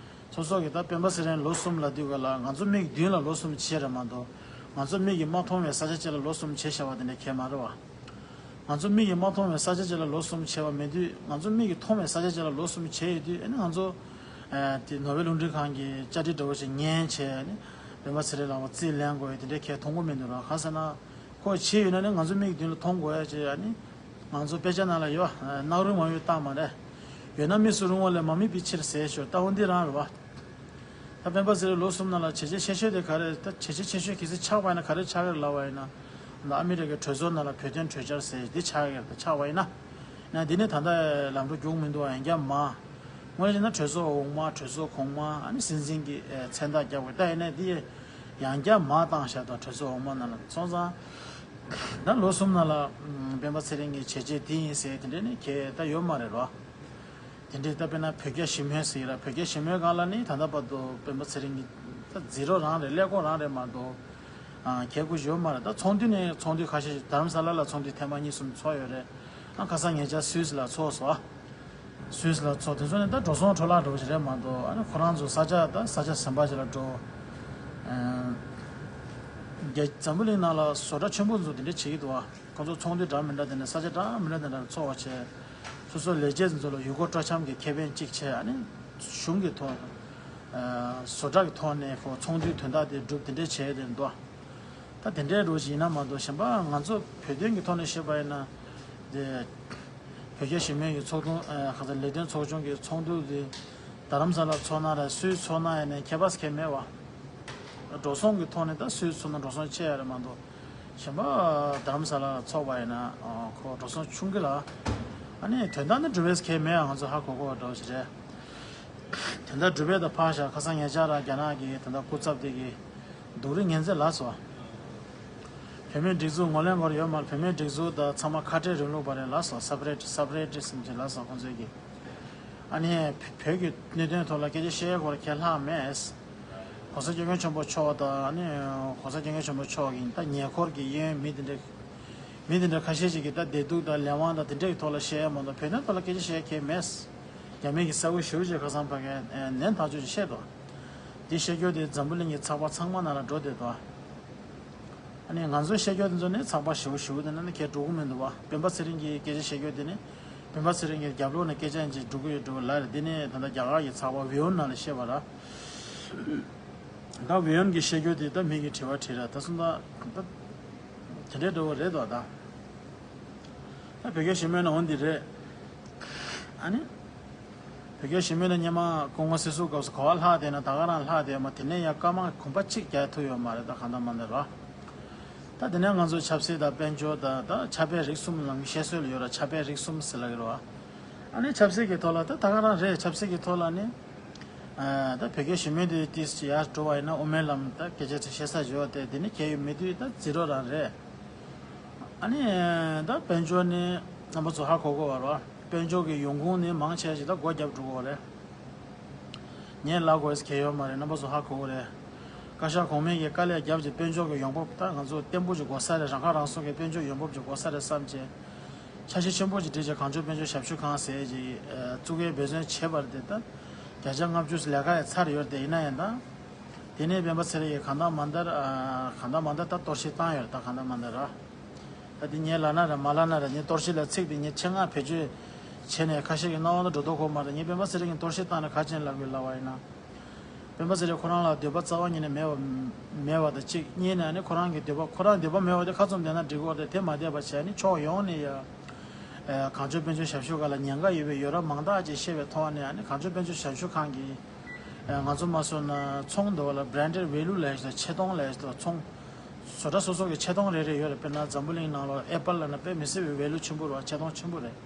སོ་སོ་གི་ད་སྤེན་པ་ཚེ་རིང་ལོ་གསུམ་ལབ་དུས་ག་ལ་ང་ཚོ་མིག་མདུན་ལ་ལོ་གསུམ་བྱས་རེད་མ་གཏོགས། ང་ཚོ་མིག་གིས་མ་མཐོང་བའི་ས་ཆ་ཅིག་ལ་ལོ་གསུམ་བྱས་བཞག་པ་དེ་འདྲ་གང་ཡང་མ་རེད་བ། ང་ཚོ་མིག་གིས་མ་མཐོང་བའི་ས་ཆ་ཅིག་ལ་ལོ་གསུམ་བྱས་པ་མེད་དུས། ང་ཚོ་མིག་གིས་མཐོང་བའི་ས་ཆ་ཅིག་ལ་ལོ་གསུམ་བྱས་ཡོད་དུས། ཨ་ནི་ང་ཚོ་ཨ་དེ་ནོར་ཝེ་རླུང་འཕྲིན་ཁང་གི་བཅར་འདྲི་འདྲ་བོ་ཞིག་ཉན་བྱས། ཨ་ནི་སྤེན་པ་ཚེ་རིང་ལགས་ལ་རྩིས་ལེན་དགོས་ཡོད་དེ་འདྲ་གང་ཡང་མཐོང་གི་མི་འདུག་ར། ག་ཟེར་ན། ཁོ་བྱས་ཡོད་ན་ནི་ང་ཚོ་མིག་མདུན་ལ་མཐོང་དགོས་ཡ་ཅིག་ཨ་ནི་ང་ཚོ་དཔེ་ཆ་ནང་ལ་ཡོད། ཨ་གནག་རུལ་མ་ཡོད་རྟགས་མ་རེད། ཡོད་ན་མིག་སུ་རུང་བ་ལས་མ་དམིགས་པའི་ཕྱིར་ཟེར་ཞོར་ལྟ་བ་འདི་རང་རེད་བ། ད་སྤེན་པ་ཚེ་རིང་ལོ་གསུམ་ནང་ལ་བྱས་རྗེས་ཆེ་ཤོས་དེ་ག་རེ་རེད། ད་བྱས་རྗེས་ཆེ་ཤོས་གལ་སྲིད་ཆགས་པ་ཡིན་ན་ག་རེ་ཆགས་ཀྱི་རེད་ལབ་པ་ཡིན་ན། ད་ཨ་མི་རི་ཀའི་གྲོས་ཚོགས་ནང་ལ་བོད་དོན་གྲོས་འཆར་ཟེར་འདི་ཆགས་ཀྱི་རེད། ད་ཆགས་པ་ཡིན་ན། ཡིན་ན་འདི་ནི་ད་ལྟ་ལམ་འགྲོ་རྒྱུག་མི་འདུག་བ། ཡང་བསྐྱར་མ། དངོས་གནས་བྱས་ན་གྲོས་ཚོགས་འོག་མ། གྲོས་ཚོགས་གོང་མ། ཨ་ནི་སྲིད་འཛིན་གྱི་ཨེ་མཚན་རྟགས་རྒྱག་དགོས། ད་ཡིན་ནའི་འདི་ཡང་བསྐྱར་མ་བཏང་བཞག་ད་གྲོས་ཚོགས་འོག་མ་ནང་ལ། སོང་ཙང་ད་ལོ་གསུམ་ནང་ལ་ཨམ་སྤེན་པ་ཚེ་རིང་གི་བྱས་རྗེས་འདི་ཡིན་ཟེར་དེ་འདྲས་ནི་གང་ཡང་ད་ཡོད་མ་རེད་རོ། དེ་འདྲས་ད་དཔེར་ན་བོད་རྒྱ་ཞི་མོལ་ཟེར་གྱི་ར། བོད་རྒྱ་ཞི་མོལ་སྒང་ལ་ནི་ད་ལྟ་བར་དུ་སྤེན་པ་ཚེ་རིང་གི་ད་ཛི་རོ་རང་རེད། ཀླད་ཀོར་རང་རེད་མ་གཏོགས། ཨ་གལ་དགོས་ཡོད་མ་རེད། ད་ཚོགས་འདུ་ནས་ཚོགས་འདུ་ཁ་ཤས་ཤིག་རྡ་རམ་ས་ལ་ལ་ཚོགས་འདུ་ཐེངས་མ་གཉིས་གསུམ་ཚོགས་ཡོད་རེད། ཨ་ཁ་སང་ཉེ་ཆར་སུད་སི་ལ་ཚོགས་སོང་། ཨ་སུད་སི་ལ་ཚོགས། དེ་ཚོ་ནི་ད་འགྲོ་སོང་འཕྲོ་བརླག་འགྲོ་བ་ཞིག་རེད་མ་གཏོགས། ཨ་ནི་ཁོ་རང་ཚོ་ས་ཆ་ད་ས་ཆ་གཞན་པ་ཞིག་ལ་འགྲོ། ཨ་རྒྱ་འཛམ་བུ་གླིང་ནང་ལ་བཟོ་གྲྭ་ཆེན་པོ་ཚོ་དེ་འདྲ་བྱེད་ཀྱི་འདུག་ཨ་ཁོ་ཚོ་ཚོགས་འདུ་འདྲ་མི་འདྲ་དེ་འདྲ་ས་ཆ་འདྲ་མི་འདྲ་དེ་འདྲ་ཚོགས་པ་བྱས། སོ་སོའི་ལས་བྱེད་ཚོ་ལ་ཡུལ་སྐོར་སྤྲོ་འཆམ་གྱི་ཁེ་ཕན་གཅིག་བྱས། ཨ་ནི་གཞུང་གི་ཐོག་ཨ་བཟོ་གྲྭ་གི་ཐོག་ནས་ཁོ་ཚོགས་འདུའི་དོན་དག་དེ་སྒྲུབ། དེ་འདྲས་བྱས་དེ་འདུག་ད་དེ་འདྲའི་རོ་ཞིག་ཡིན་ན་མ་གཏོགས། གཞན་པ་ང་ཚོ་བོད་དོན་གྱི་ཐོག་ནས་བཤད་པ་ཡིན་ན། དེ་བོད་རྒྱ་ཞི་མོལ་གྱི་ཚོགས་ཆུང་ཨ་ག་ཚོད་ལས་དོན་ཚོགས་ཆུང་གི་ཚོགས་འདུ་དེ་རྡ་རམ་ས་ལ་ཚོགས་ན་ར་སུད་ཚོགས་ན་ཡང་ནས་ཁྱད་པར་གང་ཡང་མེད་བ། འགྲོ་སོང་གི་ཐོག་ནས་ད་སུད་ཚོགས་ན་འགྲོ་སོང་ཆེ་ཡ་རེད་མ་གཏོགས། གཞན་པ་རྡ་རམ་ས་ལ་ཚོགས་པ་ཡིན་ན་ཨ་ཁོ་འགྲོ་སོང་ཆུང་གི་ར། ཨ་ནི་དོན་དག་ནི་འགྲུབ་པས་གང་ཡང་མེད་ཡ། ང་ཚོ་ཧ་གོ་གོ་བ་འདྲ་བོ་ཞིག་རེད། དེ་འདྲ་འགྲུབ་པའི་ད་ཕར་བཞག་ཁ་སང་ཉེ་ཆར་ར་རྒྱ་ནག་གི་དེ་འདྲ་སྐུ་ཚབ་དེ་གིས་སྡུག་རུས་ངན་ཚད་ལབ་སོང་། བོད་མིའི་སྒྲིག་འཛུགས་ངོས་ལེན་སྐོར་ཡོད་མ་རེད། བོད་མིའི་སྒྲིག་འཛུགས་ད་ཚང་མ་ཁ་བྲལ་རིང་ལུགས་པ་རེད་ལབ་སོང་། སབ་རེ་ཊི་སབ་རེ་ཊི་སིམ་ཅིག་ལབ་སོང་ཁོང་ཚོས་ཀྱིས། ཨ་ནི་བོད་ཀྱི་གནད་དོན་ཐོག་ལ་སྐད་ཆ་བཤད་སྐོར་ཁས་ལྷག་མེད། ༸གོང་ས་༸སྐྱབས་མགོན་ཆེན་པོ་མཆོག་དང་། ཨ་ནི་༸གོང་ས་༸སྐྱབས་མགོན་ཆེན་པོ་མཆོག་གིས་ད་ཉེ་འཁོར་གྱི་གཡས་གཡོན་མི་དེ་འདྲ། མི་དེ་འདྲ་ཁ་ཤས་ཤིག་གིས་ད་བདེ་སྡུག་དང་ལས་དབང་དང་དེ་འདྲའི་ཐོག་ལ་བཤད་ཡ་མ་གཏོགས་བོད་དོན་ཐོག་ལ་སྐད་ཆ་བཤད་མཁན་མེད། རྒྱ་མི་གི་གསར་འགོད་ཞེ་པོ་ཅིག་ཁ་སང་ཕ་གིར་ནན་ཐག་ཆོད་ཅིག་བཤད་འདུག་འདི་བཤད་རྒྱུ་དེ་འཛམ་བུ་གླིང་གི་ཚགས་པར་ཚང་མ་ནང་ལ་འགྲོ་བསྡད་འདུག་ཨ་ནི་ང་ཚོའི་བཤད་རྒྱུ་དེ་ཚོ་ནི་ཚགས་པར་ཞེ་པོ་ཞེ་པོ་དེ་ནང་ནས་གང་ཡང་འགྲོ་གི་མི་འདུག་བ། སྤེན་པ་ཚེ་རིང་གི་སྐད་ཆ་བཤད་རྒྱུ་དེ་ནི། སྤེན་པ་ཚེ་རིང་གི་རྒྱབ་ལོགས་ནས་སྐད་ཆ་ཡིན་ཅིག་འགྲོ་གི་ཡོད་འགྲོ་གི་ལབ་རེད། འདི་ནི་ད་ལྟ་རྒྱ་གར་གྱི་ཚགས་པར་ཝི་ཡོན་ནང་ལ་བཤད་པ་ར། ད་ཝི་ཡོན་གྱི་བཤད་རྒྱུ་དེ་ད་མི་གི་དྲི་བ་དྲིས་ར། ད་སོང་ད་ད་དེ་འདྲའི་འགྲོ་བ་རེད་དོ། ད་ད་བོད་རྒྱ་ཞི་མོལ་ནང་འོ་འདི་རེད། ཨ་ནི་བོད་རྒྱ་ཞི་མོལ་ནང་སྔོན་མ་སྐུ་ངོ་སྲིད་ཟུར་སྐབས་སུ་ག་བ་ལྷག་བསྡད་ན་ད་ག་རང་ལྷག་བསྡད་མ། དེ་ནས་ཡང་སྐར་མ་གོམ་པ་གཅིག་རྒྱག་ཐུབ་ཡོད་མ་རེད། ད་གང་ལྟར་མ་ལྟར་ར། ད་དེ་ནས་ང་ཚོ་ཆབ་སྲིད་དང་དཔལ་འབྱོར་དང་ད་ཆབ་དཔལ་རིག་གསུམ་ལ་བཤད་སྲོལ་ཡོད་ར། ཆབ་དཔལ་རིག་གསུམ་ཟེར་ལབ་ཀྱི་རེད་བ། ཨ་ནི་ཆབ་སྲིད་ཀྱི་ཐོག་ལ་ད་ད་ག་རང་རེད། ཆབ་སྲིད་ཀྱི་ཐོག་ལ་ནི། ཨ་ད་བོད་རྒྱ་ཞི་མོལ་དེ་ཏིས་ཅི་ཡར་འགྲོ་བ་ཡིན་ན་དབུ་མའི་ལམ་ད་སྐད་ཆ་ཚོ་བཤད་ས་ཡོད་དེ། དེ་ནི་གལ་ཡོད་མེད་དུས་ད་ཛི་རོ་རང་རེད། ཨ་ནི་ད་དཔལ་འབྱོར་ནི་རྣམ་པ་ཚོ་ཧ་གོ་གོ་བ་རེད་བ། དཔལ་འབྱོར་གྱི་ཡོང་ཁུངས་ནི་མང་ཆེ་ཞིག་ད་སྒོ་བརྒྱབ་འགྲོ་གོ་རེད། ངས་ལབ་དགོས་ཡ་གང་ཡང་ཡོད་མ་རེད། རྣམ་པ་ཚོ་ཧ་གོ་གི་རེད། བཀའ་ཤག་གོང་མའི་གི་དཀའ་ལས་བརྒྱབ་བྱས་དཔལ་འབྱོར་གྱི་ཡོང་འབབ་ད་ང་ཚོ་བརྟན་པོ་ཅིག་དགོས་ས་རེད། རང་ཁ་རང་གསོ་གི་དཔལ་འབྱོར་ཡོང་འབབ་ཅིག་དགོས་ས་རེད་བསམ་བྱས། འཆར་གཞི་ཆེན་པོ་ཅིག་བསྒྲིགས་བྱས་གངས་ལྗོངས་དཔལ་འབྱོར་ཞབས་ཞུ་ཁང་ཟེར་ཅིག་ཨ་བཙུགས་ཡས་འབད་བརྩོན་བྱས་པ་རེད་དེ། ད་བརྒྱ་ཆ་ལྔ་བཅུ་ལས་ཀ་ཡང་ཚར་ཡོད་རེད་དེ། ཡིན་ན་ཡང་ད་དེ་ནས་སྤེན་པ་ཚེ་རིང་གིས་གང་ལྟར་མ་ལྟར་ཨ་གང་ལྟར་མ་ལྟར་ད་གཏོར་བཤིག་བཏང་ཡོད་རེད། ད་གང་ལྟར་མ་ལྟར་ར། ད་དེ་ངས་ལབ་ན་ར་མ་ལབ་ན་ར། ངས་གཏོར་བཤིག་ལ་ཚིག་དེ་ངས་ཆེད་མངགས་བེད་སྤྱོད་བྱས་ནས་ཁ་ཤས་ཀྱི་རྣ་བ་ལ་འགྲོ་མདོག་ཁོག་མ་རེད། ངས་སྤེན་པ་ཚེ་རིང་གིས་གཏོར་བཤིག་བཏང་ནས་ག་རེ་བྱས་ནས་ལབ་དགོས་ལབ་པ་ཡིན་ན། སྤེན་པ་ཚེ་རིང་ཁོ་རང་ལ་འདོད་པ་རྩ་བ་ཉིད་ནས་མེད་པ་མེད་པ་དང་གཅིག་གཉིས་ནས་ཨ་ནི་ཁོ་རང་གི་འདོད་པ་ཁོ་རང་འདོད་པ་མེད་པ་དེ་ཁ་བཙུམ་བསྡད་ན་འགྲིག་གི་རེད་དེ། མ་བསྡད་པ་བྱས་ནས་ཕྱོགས་ཡོངས་ནས་ཡ་ཨ་གངས་ལྗོངས་དཔལ་འབྱོར་ཞབས་ཞུ་ཁང་ལ་ཉེན་ཁ་ཡོད་པའི་ཡོ་ར་མང་དག་ཅིག་ཤེས་པའི་ཐོག་ནས། ཨ་ནི་གངས་ལྗོངས་དཔལ་འབྱོར་ཞབས་ཞུ་ཁང་གིས་ཨ་ང་ཚོ་མ་སོང་ན་ཚོང་འདུ་བ་ལ་branded value ལབ་ཡ་ཞིག་དང་ཆེ་མཐོང་ལབ་ཡ་ཞིག་དང་ཚོང་བཟོ་གྲྭ་སོ་སོ་གི་ཆེ་མཐོང་རེ་རེ་ཡོད་རེད། དཔེར་ན་འཛམ་བུ་གླིང་ནང་ལ་Apple ལབ་ན་དཔེ་མི་སྲིད་པའི་value ཆེན་པོ་རེད། ཆེ་མཐོང་ཆེན་པོ་རེད།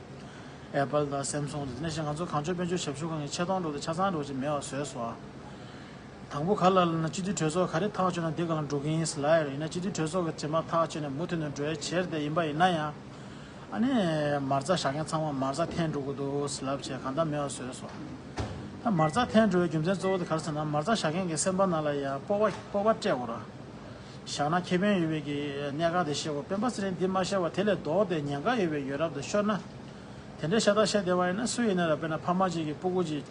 Apple དང་Samsung དེ་ནས་ང་ཚོ་གངས་ལྗོངས་དཔལ་འབྱོར་ཞབས་ཞུ་ཁང་གི་ཆེ་མཐོང་འགྲོ་དེ་ཆ་ཚང་འགྲོ་ཅིག་མེད་པ་བཟོས་སོང་། དང་པོ་ག་ལ་ལབ་ན་སྤྱི་འཐུས་གྲོས་ཚོགས་ག་རེ་ཐག་ཆོད་ན་དེ་ག་ལ་འགྲོ་གི་ཡིན་ཟེར་ལབ་ཡ་རེད། ཡིན་ན་སྤྱི་འཐུས་གྲོས་ཚོགས་ཀྱི་རྗེས་མ་ཐག་ཆོད་ནས་མུ་མཐུད་ནས་འགྲོ་ཡ་བྱས་རེད་དེ། ཡིན་པ་ཡིན་ན་ཡང་ ཨ་ནི་མ་རྩ་བཞག་མཁན་ཚང་མ་མ་རྩ་འཐེན་འགྲོ་གི་འདུག་ཟེར་ལབ་བྱས་གང་ལྟར་མེད་པ་བཟོས་སོང་། ད་མ་རྩ་འཐེན་འགྲོ་བའི་རྒྱུ་མཚན་གཙོ་བོ་དེ་ག་རེ་ཟེར་ན། མ་རྩ་བཞག་མཁན་གྱི་སེམས་པ་ནང་ལ་ཡང་སྤོབས་པ་སྤོབས་པ་སྤྲད་དགོས་ར། བཞག་ན་ཁེ་ཕན་ཡོད་པའི་གི་གནད་འགག་དེ་ཤེས་དགོས། སྤེན་པ་ཚེ་རིང་འདི་མ་ཤེས་པ་དེ་ལས་ལྡོག་སྟེ་ཉེན་ཁ་ཡོད་པའི་ཡོད་རབས་དེ་ཤོར་ན། དེ་འདྲའི་ཤ་སྟག་བཤད་བསྡད་པ་ཡིན་ན་སུ་ཡིན་ན་ར། དཔེར་ན་ཕ་མ་གཅིག་གི་སྤུ་གུ་གཅིག་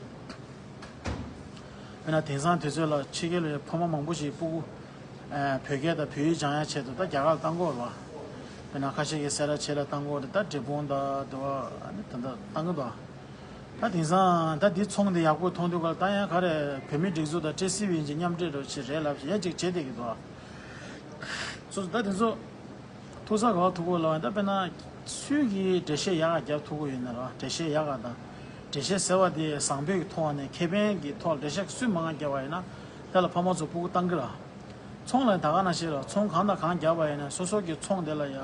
དཔེར་ན་དེང་སང་དུས་ཚོད་ལ་ཕྱི་རྒྱལ་ལ་ཕ་མ་མང་པོ་ཞིག་སྤུ་གུ་ཨ་བོད་སྐད་དང་བོད་ཡིག་སྦྱང་ཡ་ཆེད་དུ་ད་རྒྱ་གར་ལ་བཏང་གི་ཡོད་རེད་བ། དཔེར་ན་ཁ་ཤས་ཀྱིས་སེ་ར་བྱེས་ལ་བཏང་གི་ཡོད་རེད། ད་འབྲས་སྤུངས་དང་དེ་བ་ཨ་ནི་ད་ལྟ་བཏང་གི་འདུག་ད་དེང་སང་ད་འདི་ཚོང་འདི་ཡག་པོ་མཐོང་དུས་ག་ལ་ད་ཡང་ག་རེ་བོད་མིའི་སྒྲིག་འཛུགས་དང་ཊི་སི་ཝི་ཡིན་གྱི་མཉམ་འབྲེལ་རོགས་ཆེད་རེད་ལབ་ཡ་གཅིག་བྱེད་བསྡད་ཀྱི་འདུག་སོ་སོ་ད་དེ་ཚོ་ཐུག་ས་ག་བ་ཐུག་གོ་ལབ་ཡ། ད་དཔེར་ན་སུས་ཀྱིས་འགྲེལ་བཤད་ཡག་ག་རྒྱབ་ཐུབ་ཀྱི་ཡོད་ན་ར། འགྲེལ་བཤད་ཡག་ག་དང་འགྲེལ་བཤད་ཟེར་བ་དེ་བཟང་པོའི་ཐོག་ནས་ཁེ་ཕན་གྱི་ཐོག་འགྲེལ་བཤད་སུས་མང་ང་བརྒྱབ་པ་ཡིན་ན་དེ་ལ་ཕ་མ་ཚོ་སྤུ་གུ་བཏང་གི་ར། ཚོང་ལ་ད་ག་ནང་བཞིན་ར། ཚོང་གང་དང་གང་བརྒྱབ་པ་ཡིན་ན་སོ་སོ་གི་ཚོང་དེ་ལ་ཡ་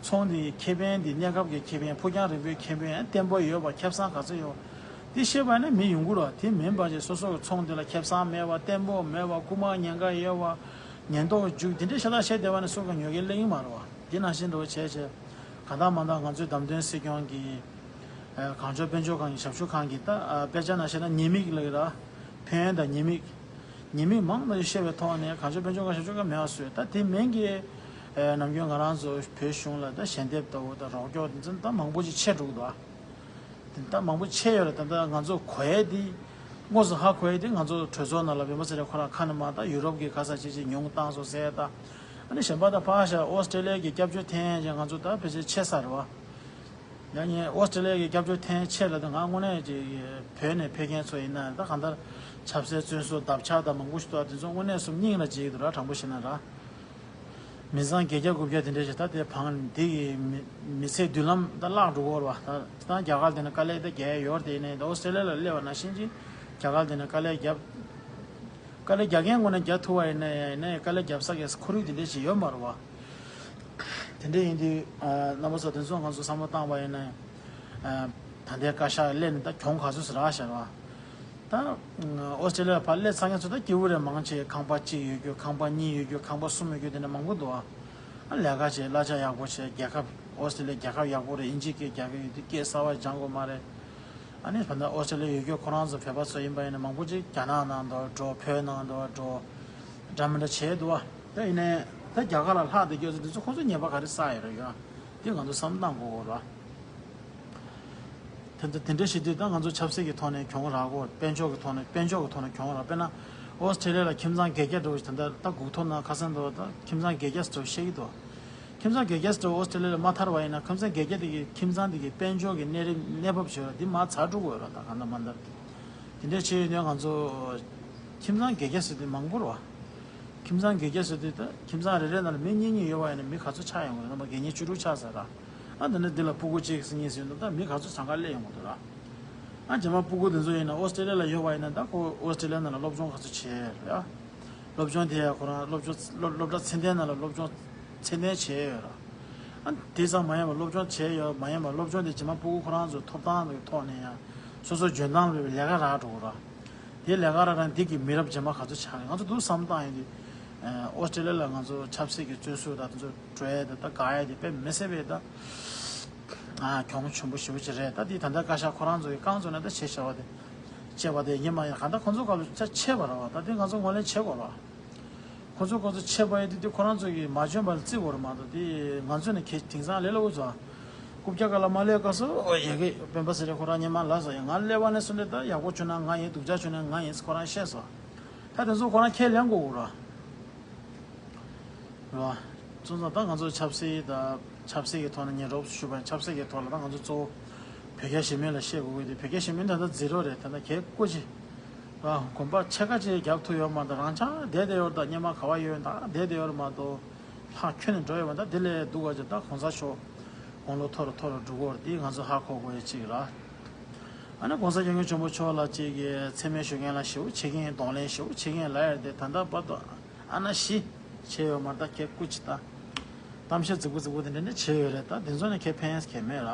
ཚོང་དེའི་ཁེ་ཕན་དེ་གནས་སྐབས་ཀྱི་ཁེ་ཕན་ཕུགས་རྒྱང་རིང་པོའི་ཁེ་ཕན་བརྟན་པོ་ཡོད་པ་ཁེ་བཟང་ག་ཚོད་ཡོད་དེ་ཤེས་པ་ཡིན་ན་མི་ཡོང་གི་ར། དེ་མིན་པ་ཅིག་སོ་སོ་གི་ཚོང་དེ་ལ་ཁེ་བཟང་མེད་པ་བརྟན་པོ་མེད་པ་རྐུ་མ་ཉེན་ཁ་ཡོད་པ། ཉེན་རྟོག་རྒྱུག་དེ་འདྲའི་ཤ་སྟག་བཤད་བསྡད་པ་ནི་སུ་གང་ཉོ་མཁན་སླེབས་ཀྱི་མ་རེད་བ། དེ་ནང་བཞིན་འགྲོ་བྱས་བྱས་གང་ལྟར་མ་ལྟར་ང་ཚོའི་བདམས་ཐོན་སྲིད་སྐྱོང་གི་ཨ་གངས་ལྗོངས་དཔལ་འབྱོར་ཁང་གི་ཞབས་ཞུ་ཁང་གི་ད་ཨ་དཔེ་ཆ་ནང་བཤད་ན་ཉེས་དམིགས་ལབ་ཀྱི་ར། ཕན་ཡོན་དང་ཉེས་དམིགས། ཉེས་དམིགས་མང་དུ་བཤད་པའི་ཐོག་ནས་གངས་ལྗོངས་དཔལ་འབྱོར་ཁང་ཞབས་ཞུ་ཁང་མེད་པ་བཟོས། ད་དེ་མིན་གྱི་ཨ་ནམ་རྒྱུན་ང་རང་ཚོ་བོད་གཞུང་ལ་ད་ཞལ་འདེབས་ལྟ་བུ་དང་རོགས་སྐྱོར་དེ་ཚོ་ད་མང་པོ་ཞིག་ཆད་འགྲོ་གི་འདུག་ཨ། དེ་ད་མང་པོ་ཆད་ཡོད་རེད། ད་ལྟ་ང་ཚོ་གོ་ཡས་དེ་དངོས་སུ་ཧ་གོ་ཡས་དེ་ང་ཚོ་གྲོས་ཚོགས་ནང་ལ་སྤེན་པ་ཚེ་རིང་ཁོ་རང་ཁ་ནས་མར་ད་ཡུ་རོབ་ཀྱི་ག་ས་ཅི་ཅི་ཉུང་བཏང་སོང་ཟེར། ད་ཨ་ནི་གཞན་པ་ད་ཕར་བཞག་ཨོ་སི་ཀྲེ་ལི་ཡ་གི་སྐྱབས་བཅོལ་འཐེན་ཡས་ང་ཚོ་ད་ཕལ་ཆེར་ཆད་ཚར་རེད་བ། ཡང་ཉེ་ཨོ་སི་ཀྲེ་ལི་ཡ་གི་སྐྱབས་བཅོལ་འཐེན་ཆད་ལ་ད་ང་དངོས་གནས་ཅིག་བོད་ནས་ཕེབས་མཁན་ཚོ་ཡིན་ན་ད་གང་ལྟར་ཆབ་སྲིད་བཙོན་ཟུར་འདབ་ཆགས་དང་མང་པོ་ཞིག་འདུག་དེ་ཚོ་དངོས་གནས་སུ་སྙིང་ལ་རྗེ་གི་འདུག་ར། དྲང་པོ་བཤད་ན་ར། མི་ཚང་བརྒྱད་བརྒྱ་དགུ་བརྒྱ་དེ་འདྲ་ཞིག་ད་དེ་བང་འདི་གི་མི་མི་ཚེ་མདུན་ལམ་ད་བརླག་འགྲོ་གི་ཡོད་རེད་བ། ད་ད་རྒྱ་གར་དེ་ནས་དཀའ་ལས་ད་རྒྱག་ཡས་ཡོད་རེད། དེ་ནས་ད་ཨོ་སི་ཀྲེ་ལི་ཡ་ལ་སླེབས་པ་ནང་བཞིན་གྱི་རྒྱ་གར་དེ་ནས་དཀའ་ལས་རྒྱབ། དཀའ་ལས་རྒྱག་མཁན་ངོས་ནས་རྒྱག་ཐུབ་པ་ཡིན་ན་ཡང་ཡིན་ན་ཡང་དཀའ་ལས་རྒྱབ་ས་གི་ཁོར་ཡུག་དེ་འདྲ་ཞིག་ཡོད་མ་རེད་བ། དེ་འདྲ་ཡིན་དུས་ཨ་རྣམ་པ་ཚོ་དེ་ཚོ་ང་ཚོ་བསམ་བློ་བཏང་བ་ཡིན་ན་ཡང་ཨ་ད་ལྟའི་བཀའ་ཤག་སླེབས་ནས་ད་གྱོང་ག་ཚོད་ཟེར་རག་བཞག་རེད་བ། ད་ཨོ་སི་ཀྲེ་ལི་ཡ་ཕར་སླེབས་ཚར་མཁན་ཚོ་ད་སྐྱིད་པོ་རེད། མང་ཆེ་ཁང་པ་གཅིག་ཡོད་རྒྱུ། ཁང་པ་གཉིས་ཡོད་རྒྱུ། ཁང་པ་གསུམ་ཡོད་རྒྱུ། དེ་འདྲ་མང་པོ་འདུག་ཨ། ཨ་ལས་ཀ་བྱས། གླ་ཆ་ཡག་པོ་བྱས། རྒྱལ་ཁབ་ཨོ་སི་ཀྲེ་ལི་ཡ་རྒྱལ་ཁབ་ཡག་པོ་རེད། དབྱིན་ཇི་སྐད་རྒྱག་གི་ཡོད་དུས་སྐད་གསར་པ་སྦྱང་དགོས་མ་རེད། ཨ་ནི་ད་ལྟ་ཨོ་སི་ཀྲེ་ལི་ཡ་ཡོད་རྒྱུ་ཁོ་རང་ཚོ་བོད་པ་ཚོ་ཡིན་པ་ཡིན་ན་མང་པོ་ཅིག་རྒྱ་ནག་ནང་འགྲོ་འགྲོ། བོད་ནང་འགྲོ་འགྲོ། འདྲ་མི་འདྲ་བྱས་འདུག་བ། ད་ཡིན་ནའི་ད་རྒྱ་གར་ལ་ལྷག་བསྡད་རྒྱུ་ཚོ་འདི་ཚོ་ཁོ་ཚོ་ཉེས་པ་ག་རེ་བསགས་ཡོད་རེད་ཡ། དེ་ང་ཚོ་བསམ་བློ་བཏང་དགོས་ཀྱི་རེད་བ། དེ་འདྲ་དེ་འདྲ་བྱེད་དུས་ད་ང་ཚོ་ཆབ་སྲིད་ཀྱི་ཐོག་ནས་གྱོང་རག་གོ། དཔལ་འབྱོར་གྱི་ཐོག་ནས་དཔལ་འབྱོར་གྱི་ཐོག་ནས་གྱོང་རག་དཔེར་ན་ཨོ་སི་ཀྲེ་ལི་ཡ་ལ་ཁྱིམ་ཚང་བརྒྱད་བརྒྱ་འགྲོ་བཞིན་ད་ལྟ་སྒུག་ཐོ་ནང་ཁ་སང་འདུག་ད་ཁྱིམ་ཚང་བརྒྱད་བརྒྱ་ཟེར་བཤད་ཀྱི་འདུག་ཁྱིམ་ཚང་བརྒྱད་བརྒྱ་ཟེར་ཨོ་སི་ཀྲེ་ལི་ཡ་ལ་མ་ཐར་བ་ཡིན་ན་ཁྱིམ་ཚང་བརྒྱད་བརྒྱ་དེ་གི་ཁྱིམ་ཚང་དེ་གི་དཔལ་འབྱོར་གྱི་གནས་རིམ་གནས་བབ་བྱོས་ར་འདི་མར་ཚར་འགྲོ་གི་ཡོད་ར། ད་གང་ལྟར་མ་ལྟར་དེ་འདྲ་བྱས་ཡོད་ན་ང་ཚོ་ཁྱིམ་ཚང་བརྒྱད་བརྒྱ་ཟེར་དུས་མང་པོ་རེད་བ། ཁྱིམ་ཚང་བརྒྱད་བརྒྱ་ཟེར་དུས་ད་ཁྱིམ་ཚང་རེ་རེ་ནང་ལ་མི་གཉིས་གཉིས་ཡོད་པ་ཡིན་ན་མི་ག་ཚོད་ཆགས་ཡོང་གི་རེད། རྣམ་པ་བརྒྱད་གཉིས་བཅུ་དྲུག་ཆགས་ཚར་ར། ཨ་འདི་ནས་འདི་ལ་སྤུ་གུ་གཅིག་གཉིས་ཟེར་དུས་ད་མི་ག་ཚོད་གྲངས་ཀ་སླེབས་ཡོང་གི་འདུག་ར། ཨ་རྗེས་མ་སྤུ་གུ་འདི་ཚོ་ཡིན་ན་ཨོ་སི་ཀྲེ་ལི་ཡ་ལ་ཡོད་པ་ཡིན་ན་ད་ཁོ་ཨོ་སི་ཀྲེ་ལི་ཡ་ནང་ལ་སློབ་སྦྱོང་ག་ཚོད་བྱས་ཡོད་རེད་ཨ། སློབ་སྦྱོང་དེ་ཡང་ཁོ་རང་སློབ་སྦྱོང་སློབ་སློབ་གྲྭ་ཚད་ལྡན་ནང་ལ་སློབ་སྦྱོང་ཚད་ལྡན་བྱས་ཡོད་ར། ཨ་དེ་ཙམ་མ་ཡིན་པར་སློབ་སྦྱོང་བྱས་ཡོད་མ་ཡིན་པར་སློབ་སྦྱོང་དེ་རྗེས་མ་སྤུ་གུ་ཁོ་རང་ཚོའི་ཐོབ་ཐང་གི་ཐོག་ནས་ཡང་སོ་སོའི་འཇོན་ཐང་ལ་ལས་ཀ་རག་འགྲོ་གི་ར། དེ་ལས་ཀ་རག་རང་འདི་གི་མི་རབས་རྗེས་མ་ག་ཚོད་ཆགས་རེད། ང་ཚོ་འདུག་བསམ་བཏང་ཡོང་དུས་ཨོ་སི་ཀྲེ་ལི་ཡ་ལ་ང་ཚོ་ཆབ་སྲིད་ཀྱི་བཙོན་ཟུར་དང་དེ་ཚོ་འགྲོ་ཡས་དེ་ད་དགའ་ཡས་དེ་དཔེ་མི་སྲིད་པའི་ད་ཨ་གྱོང་ཆེན་པོ་ཞེ་པོ་ཅིག་རེད། ད་དེ་ད་ལྟ་བཀའ་ཤག་ཁོ་རང་ཚོ་གི་རྐང་བཙུགས་ནས་ད་བྱས་བཞག་པ་དེ་བྱས་པ་དེ་ཡིན་མ་ཡིན་གང་ལྟར་ཁོང་ཚོ་སྐབས་ལ་ཆ་ཆད་པ་རེད་བ། ད་དེ་ང་ཚོ་ངོས་ལེན་བྱེད་དགོས་རེད་བ། ཁོ་ཚོ་ཁོ་ཚོ་ཆད་པ་ཡིན་དུས་དེ་ཁོ་རང་ཚོ་གིས་མ་འཇོན་པ་ལ་བརྩི་དགོས་རེད་མ་གཏོགས་དེ་ང་ཚོ་ནས་ཁྱེད་དེང་སང་ལས་སླ་པོ་ཚོ་རྐུབ་བཀྱག་ག་ལ་མ་སླེབས་སྐབས་སུ་ཨོ་ཡ་གི་སྤེན་པ་ཚེ་རིང་ཁོ་རང་སྔོན་མ་ལབ་སོང་ཡ། ང་སླེབས་པ་ནས་བཟུང་སྟེ་ད་ཡག་པོ་བྱུང་ན་ང་ཡིན། སྡུག་ཅག་བྱུང་ན་ང་ཡིན་ཁོ་རང་བཤད་སོང་། ད་དེ་ཚོ་ཁོ་རང་ཁས་ལེན་དགོས་རེད། རེད་བ། སོང་ཙང་ད་ང་ཚོ་ཆབ་སྲིད་དང་ཆབ་སྲིད་ཀྱི་ཐོག་ནས་ངས་རོབ་ཞུས་པ་ཡིན། ཆབ་སྲིད་ཀྱི་ཐོག་ལ་ད་ང་ཚོ་གཙོ་བོ་བོད་རྒྱ་ཞི་མོལ་ལ་བཤད་དགོས་ཀྱི་འདུག་བོད་རྒྱ་ཞི་མོལ་ད་ལྟ་ཛི་རོ་རེད། ད་ལྟ་གལ་ཀོ་ཅི། ར་གོམ་པ་ཕྱེད་ཀ་ཅིག་རྒྱབ་ཐུབ་ཡོད་མ་གཏོགས་རང་ཆགས་བསྡད་བསྡད་ཡོད་རེད། ད་སྔོན་མ་ག་པར་ཡོད་ད་བསྡད་བསྡད་ཡོད་རེད་མ་གཏོགས་ལྷག་ཁྱོན་ནས་འགྲོ་ཡོད་མ་རེད། ད་དེ་ལས་སྡུག་ག་ཅིག་ད་གོང་ས་མཆོག་དགུང་ལོ་མཐོ་རུ་མཐོ་རུ་འགྲོ་གི་ཡོད་རེད། དེ་ང་ཚོ་ཧ་གོ་དགོས་ཡ་གཅིག་ར། ཨ་ནི་གོང་ས་སྐྱབས་མགོན་ཆེན་པོ་མཆོག་ལ་གཅིག་གིས་མཚན་སྨད་ཞུ་མཁན་ལ་ཞེ་པོ་བྱེད་མཁན། གདོང་ལེན་ཞེ་པོ་བྱེད་མཁན་ལབ་ཡ་དེ་ད་ལྟ་བར་དུ་ཨ་ན་ཞི་བྱས་ཡོད་མ་རེད། ད་ཁྱེད་སྐུ་མཁྱེན་ད། གཏམ་བཤད་རྫིག་པོ་རྫིག་པོ་དེ་འདྲ་ནི་བྱས་ཡོད་རེད། ད་དེ་ཚོ་ནི་ཁྱེད་ཕན་གྱི་མེད་ར།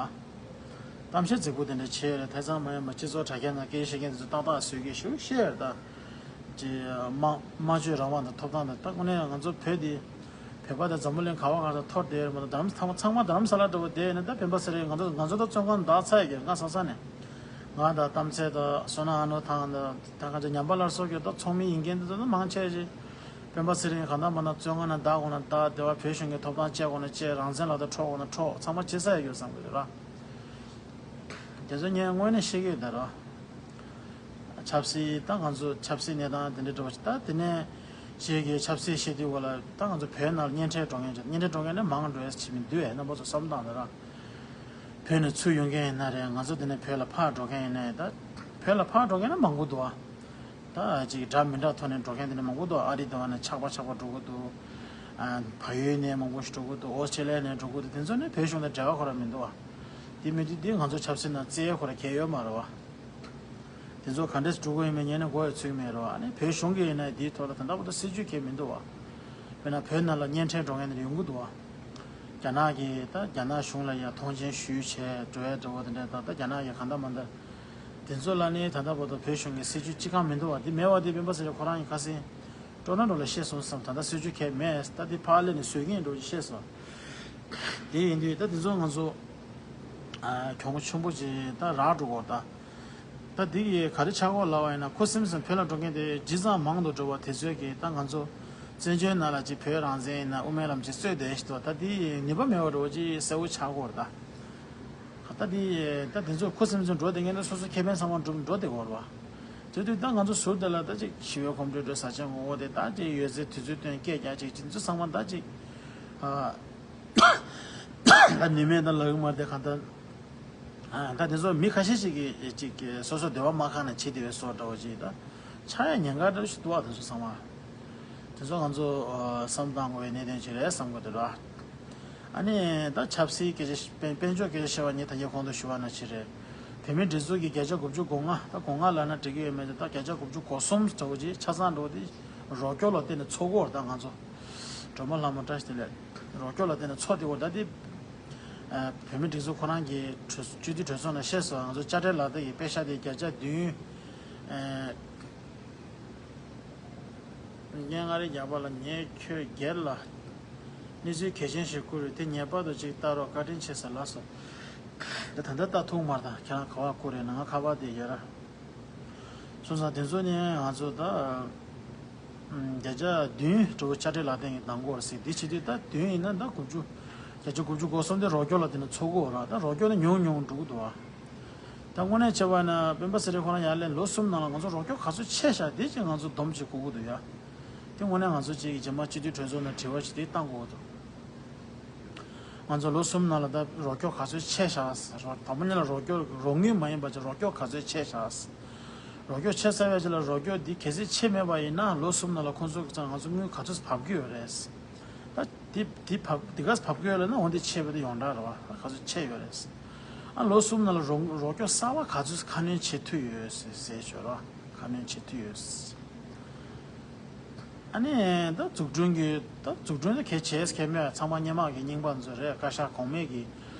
གཏམ་བཤད་རྫིག་པོ་དེ་འདྲ་བྱས་ཡོད་རེད། དེ་ཙམ་མ་ཡིན་པར་སྤྱི་ཚོགས་དྲ་རྒྱ་ནང་སྐད་ཆ་བཤད་མཁན་དེ་ཚོ་ཏག་ཏག་བཟོས་མཁན་ཞེ་པོ་བཤད་ཡོད་རེད། ད་ཅི་སྨྲ་སྨྲ་བརྗོད་རང་དབང་དང་ཐོབ་ཐང་དང་། ད་དངོས་གནས་ང་ཚོ་བོད་འདི་ བོད་པ་དང་འཛམ་བུ་གླིང་ག་བ་ག་ས་འཐོར་བསྡད་ཡོད་རེད་མ་གཏོགས། རྡ་རམ་ཚང་མ་ཚང་མ་རྡ་རམ་ས་ལ་འགྲོ་བ་བསྡད་ཡོད་ན། ད་སྤེན་པ་ཚེ་རིང་ང་ཚོ་ང་ཚོ་ད་བཙོན་ཁང་བདག་ཚར་ཡོད་ཀྱི། ང་སང་སང་ནས་ང་དང་གཏམ་ཚེ་དང་བསོད་ནམས་ཨ་ནུ་ཐང་དང་ད་ག་ཚོད་ཉམས་པ་སླར་གསོ་གི་ད་ཚོགས་མི་ཡིན་མཁན་དེ་ཚོ་ད་མང་ཆེ་ཞིག་སྤེན་པ་ཚེ་རིང་གང་ལྟར་མ་ན་བཙོན་ཁང་ནས་བདག་དགོས་ན་བདག། དེ་བ་བོད་གཞུང་གི་ཐོབ་ཐང་བཅད་དགོས་ན་བཅད། རང་བཙན་ལག་ཏུ་འཕྲོག་དགོས་ན་འཕྲོག། ཚང་མ་བྱེད་ས་ཡོད་ཀྱི་བསམ་གི་རེད་ར། དེ་ཚོ་ངས་དངོས་གནས་ཤེས་ཀྱི་ཡོད་ད་ར། ཆབ་སྲིད་ད་ང་ཚོ་ཆབ་སྲིད་གནས་སྟངས་དེ་འདྲ་འགྲོ་བ་ཞིག་ད་དེ་ནས་ཞིག་གི་ཆབ་སྲིད་ཤེས་དུས་གོ་ལ་ད་ང་ཚོ་བོད་ནང་ལ་གཉེན་འཕྲད་འགྲོ་མཁན་ཅིག་གཉེན་འཕྲད་འགྲོ་མཁན་ནི་མང་འགྲོ་ཡས་བྱེད་མི་འདུག་ཨེ། རྣམ་པ་ཚོ་བསམ་སྟངས་དེ་ར། བོད་ནས་ཚུར་ཡོང་མཁན་ཡིན་ན་རེད། ང་ཚོ་དེ་ནས་བོད་ལ་ཕར་འགྲོ་མཁན་ཡིན་ན་ད་བོད་ལ་ཕར་འགྲོ་མཁན་ནི་མང་པོ་འདུག་ཨ། ད་ཅིག་འདྲ་མི་འདྲ་ཐོག་ནས་འགྲོ་མཁན་དེ་ནས་མང་པོ་འདུག་ཨ་རི་དེ་བ་ནས་ཆགས་པ་ཆགས་པ་འགྲོ་གི་འདུག་ཨ། བལ་ཡུལ་ནས་མང་པོ་ཞིག་འགྲོ་གི་འདུག་ཨོ་སི་ཀྲེ་ལི་ཡ་ནས་འགྲོ་གི་འདུག་དེ་ཚོ་ནི་བོད་གཞུང་དང་འབྲེལ་བ་ཁོ་རང་མི་འདུག་ཨ། དེ་མི་དུས་འདི་ང་ཚོ་ཆབ་སྲིད་ནང་རྩིས་ཁོ་རང་གལ་ཡོད་མ་རེད་བ། དེ་ཚོ་ག་འདྲས་འགྲོ་གི་ཡོད་མེད་ཉན་ནས་མགོ་ཡང་ཚོད་ཀྱི་མེད་རེད་བ། ཨ་ནི་བོད་གཞུང་གི་ཡིན་ན་འདིའི་ཐོག་ལ་ད་ལྟ་བར་དུ་སྲིད་ཇུས་གལ་མི་འདུག་བ། དཔེར་ན་བོད་ནང་ལ་གཉེན་འཕྲད་འགྲོ་མཁན་དེ་འདྲ་ཡོང་གི་འདུག་བ། རྒྱ་ནག་གིས་ད་རྒྱ་ནག་གཞུང་ལ་ཡང་མཐོང་མཆན་ཞུས་བྱས་འགྲོ་ཡ་འགྲོ་བ་དེ་འདྲ་ད་ད་རྒྱ་ནག་གིས་གང་ལྟར་མ་ལྟར། དེ་ཚོ་ལ་ནི་ད་ལྟ་བར་དུ་བོད་གཞུང་གི་སྲིད་ཇུས་གཅིག་ཀྱང་མི་འདུག་བ། འདི་མེད་པ་དེ་སྤེན་པ་ཚེ་རིང་ཁོ་རང་གིས་ཁ་སང་སྤྲོ་སྣང་འགྲོ་ལ་བཤད་སོང་བསམ། ད་ལྟ་སྲིད་ཇུས་གལ་མེད། ད་འདི་ཕར་སླེབས་ནས་བཟོས་མཁན་འགྲོ་ཅིག་བཤད་སོང་། དེ་ཡིན་དུས་ད་དེ་ཚོ་ང་ཚོ་ཨ་གྱོང་ཆེན་པོ་ཅིག་ད་རག་འགྲོ་གོ་ད། ད་འདི་གི་ག་རེ་ཆགས་གོ་ལབ་པ་ཡིན་ན། ཁུ་སིམ་སིམ་བོད་ལ་འགྲོ་མཁན་དེ་ཇི་ཙམ་མང་དུ་འགྲོ་བ་དེ་ཚོས་ཀྱིས་ད་ང་ཚོ་བཙན་བྱོལ་ནང་ལ་ཅིག་བོད་རང་བཙན་ཡིན་ན་དབུ་མའི་ལམ་ཅིག་རྩོད་བསྡད་ཤི་འདུག་ད་འདི་ནུས་པ་མེད་པ་འགྲོ་བ་ཅིག་གསལ་བོ་ཆགས་གོ་རེད་ད། ད་འདི་ད་དེ་ཚོ་ཁུ་སིམ་སིམ་འགྲོ་བསྡད་མཁན་དེ་སོ་སོ་ཁེ་ཕན་ཚང་མ་འགྲུབ་འགྲོ་བསྡད་གོ་རེད་བ། དེ་དུས་ད་ང་ཚོ་ཟུར་དེ་ལ་ད་ཅིག་ཞི་བའི་གོམ་བགྲོད་འགྲོ་ས་ཆ་ངོ་བོ་དེ་ད་ཅིག་ཡོད་ཚད་དུས་ཚོད་བཏོན་སྐད་རྒྱག་ཅིག་ཅིག་ཚོ་ཚང་མ་ད་ཅིག་ཨ། ད་ནུས་མེད་ད་ལག་མ་དེ་གང་ལྟར། ཨ་ད་དེ་ཚོ་མི་ཁ་ཤས་ཤིག་གིས་ཅིག་སོ་སོ་སྡེ་བ་དམག་ཁང་ནས་བྱེད་བསྡད་པའི་བཟོ་འདྲ་བོ་ཅིག་ད་ཆགས་ཡ་ཉེན་ཁ་འདྲ་བོ་ཞིག་འདུག་ཨ། དེ་ཚོ་ཚང་མ་དེ་ཚོ་ང་ཚོ་ཨ་བསམ་བཏང་དགོས་པའི་གནད་དོན་ཅིག་རེད་བསམ་གི་འདུག་ར། ཨ་ནི་ད་ཆབ་སྲིད་སྐད་ཆ་དཔལ་དཔལ་འབྱོར་སྐད་ཆ་བཤད་པ་ཉིད་ད་ངས་གོང་དུ་ཞུ་བ་ནང་བཞིན་རེད། བོད་མིའི་སྒྲིག་འཛུགས་ཀྱི་བརྒྱ་ཆ་དགུ་བཅུ་གོ་ལྔ་ད་གོ་ལྔ་ལབ་ན་འགྲིག་གི་ཡོད་མེད་དེ་ད་བརྒྱ་ཆ་དགུ་བཅུ་གོ་གསུམ་འདྲ་བོ་ཅིག་ཆ་ཚང་འདྲ་བོ་དེ་རོགས་སྐྱོར་ལ་བརྟེན་ནས་འཚོ་གི་ཡོད་རེད་ད་ང་ཚོ། སྒྲོལ་མ་ལྷ་མོ་བཀྲ་ཤིས་བདེ་ལེགས། རོགས་སྐྱོར་ལ་བརྟེན་ནས་འཚོ་བསྡད་ཡོད་རེད་ད་དེ། ཨ་བོད་མིའི་སྒྲིག་འཛུགས་ཁོ་རང་གི་གྲོས་སྤྱི་འཐུས་གྲོས་ཚོགས་ནང་བཤད་སོང་། ང་ཚོ་དཔྱ་ཁྲལ་ལག་དེབ་ཀྱི་པེ་ཤག་དེ་བརྒྱ་ཆ་བདུན། ཨ་རྒན་ང་རེ་རྒྱག་པ་ལ་ངས་ཁྱོད་སྒེར་ལ་གནས་ཚུལ་གལ་ཆེན་ཞིག་བསྐུར་རེད། དེ་ངེས་པར་དུ་ཅིག་ལྟ་རོགས། བཀའ་དྲིན་ཆེ་ཟེར་ལབ་སོང་། ད་ད་ལྟ་ལྟ་ཐུབ་མ་རེད། ད་ཁྱེད་རང་ག་པར་བསྐུར་རེད་ན། ང་ཁ་པར་དེ་ཡོད་ར། སོང་ཙང་དེ་ཚོ་ནི་ང་ཚོ་ད་བརྒྱ་ཆ་བདུན་འགྲོ་དཔྱ་ཁྲལ་ལག་དེབ་ཀྱི་གདམ་གོ་རེད་ཟེར། འདི་བྱེད་དུས་ད་བདུན་ཡིན་ན་ད་དགུ་བཅུ། བརྒྱ་ཆ་དགུ་བཅུ་གོ་གསུམ་དེ་རོགས་སྐྱོར་ལ་བརྟེན་ནས་འཚོ་གི་ཡོད་ར། ད་རོགས་སྐྱོར་ནི་ཉུང་ཉུང་འགྲོ་གི་འདུག་ཨ། ད་དངོས་གནས་བྱས་པ་ན་སྤེན་པ་ཚེ་རིང་ཁོ་རང་ཡར་སླེབས་ལོ་གསུམ་ནང་ལ་ང་ཚོ་རོགས་སྐྱོར་ག་ཚོད་བྱས་ཤག་དེ་ཅིག་ང་ཚོ་སྡོམ་ཅིག་དགོས་ཀྱི་འདུག་ཡ། དེ་དངོས་གནས་ང་ཚོ་ཅིག་གི་རྗེས་མ་སྤྱི་འཐུས་གྲོས་ཚོགས་ནང་དྲི་བ་ཞིག་དེ་བཏང་དགོས་འདུག་ང་ཚོ་ལོ་གསུམ་ནང་ལ་ད་རོགས་སྐྱོར་ག་ཚོད་བྱས་ཤག་ཟེར། རོགས་དང་པོ་ཉིད་ལ་རོགས་སྐྱོར་རོགས་དངུལ་མ་ཡིན་པ་ཅིག་རོགས་སྐྱོར་ག་ཚོད་བྱས་ཤག་ཟེར། རོགས་སྐྱོར་བྱས་ཚར་བའི་རྗེས་ལ་རོགས་སྐྱོར་འདི་གལ་སྲིད་བྱས་མེད་པ་ཡིན་ན་ལོ་གསུམ་ནང་ལ་ཁོང་ཚོ་གི་ང་ཚོ་དངུལ་ག་ཚོད་བབས་ཀྱི་ཡོད་རེད་ཟེར། ད་འདི་འདི་བབས་འདི་ག་ཚོད་བབས་ཀྱི་ཡོད་ལབ་ན། འོ་འདི་བྱས་པ་དེ་ཡོངས་གྲགས་རེད་བ། ག་ཚོད་བྱས་ཡོད་རེད་ཟེར། ཨ་ལོ་གསུམ་ནང་ལ་རོགས་རོགས་སྐྱོར་གསར་པ་ག་ཚོད་ཁ་སྣོན་བྱེད་ཐུབ་ཡོད་ཟེར་ཟེར་ཞོར་བ། ཁ་སྣོན་བྱེད་ཐུབ་ཡོད། ཨ་ནི་ད་འཛུགས་སྐྲུན་གྱི་ད་འཛུགས་སྐྲུན་ད་གལ་ཆེ་གལ་མེད། ཚང་མ་སྔོན་མ་གི་རྙིང་པ་ཚོ་རེད། བཀའ་ཤག་གོང་མའི་གི་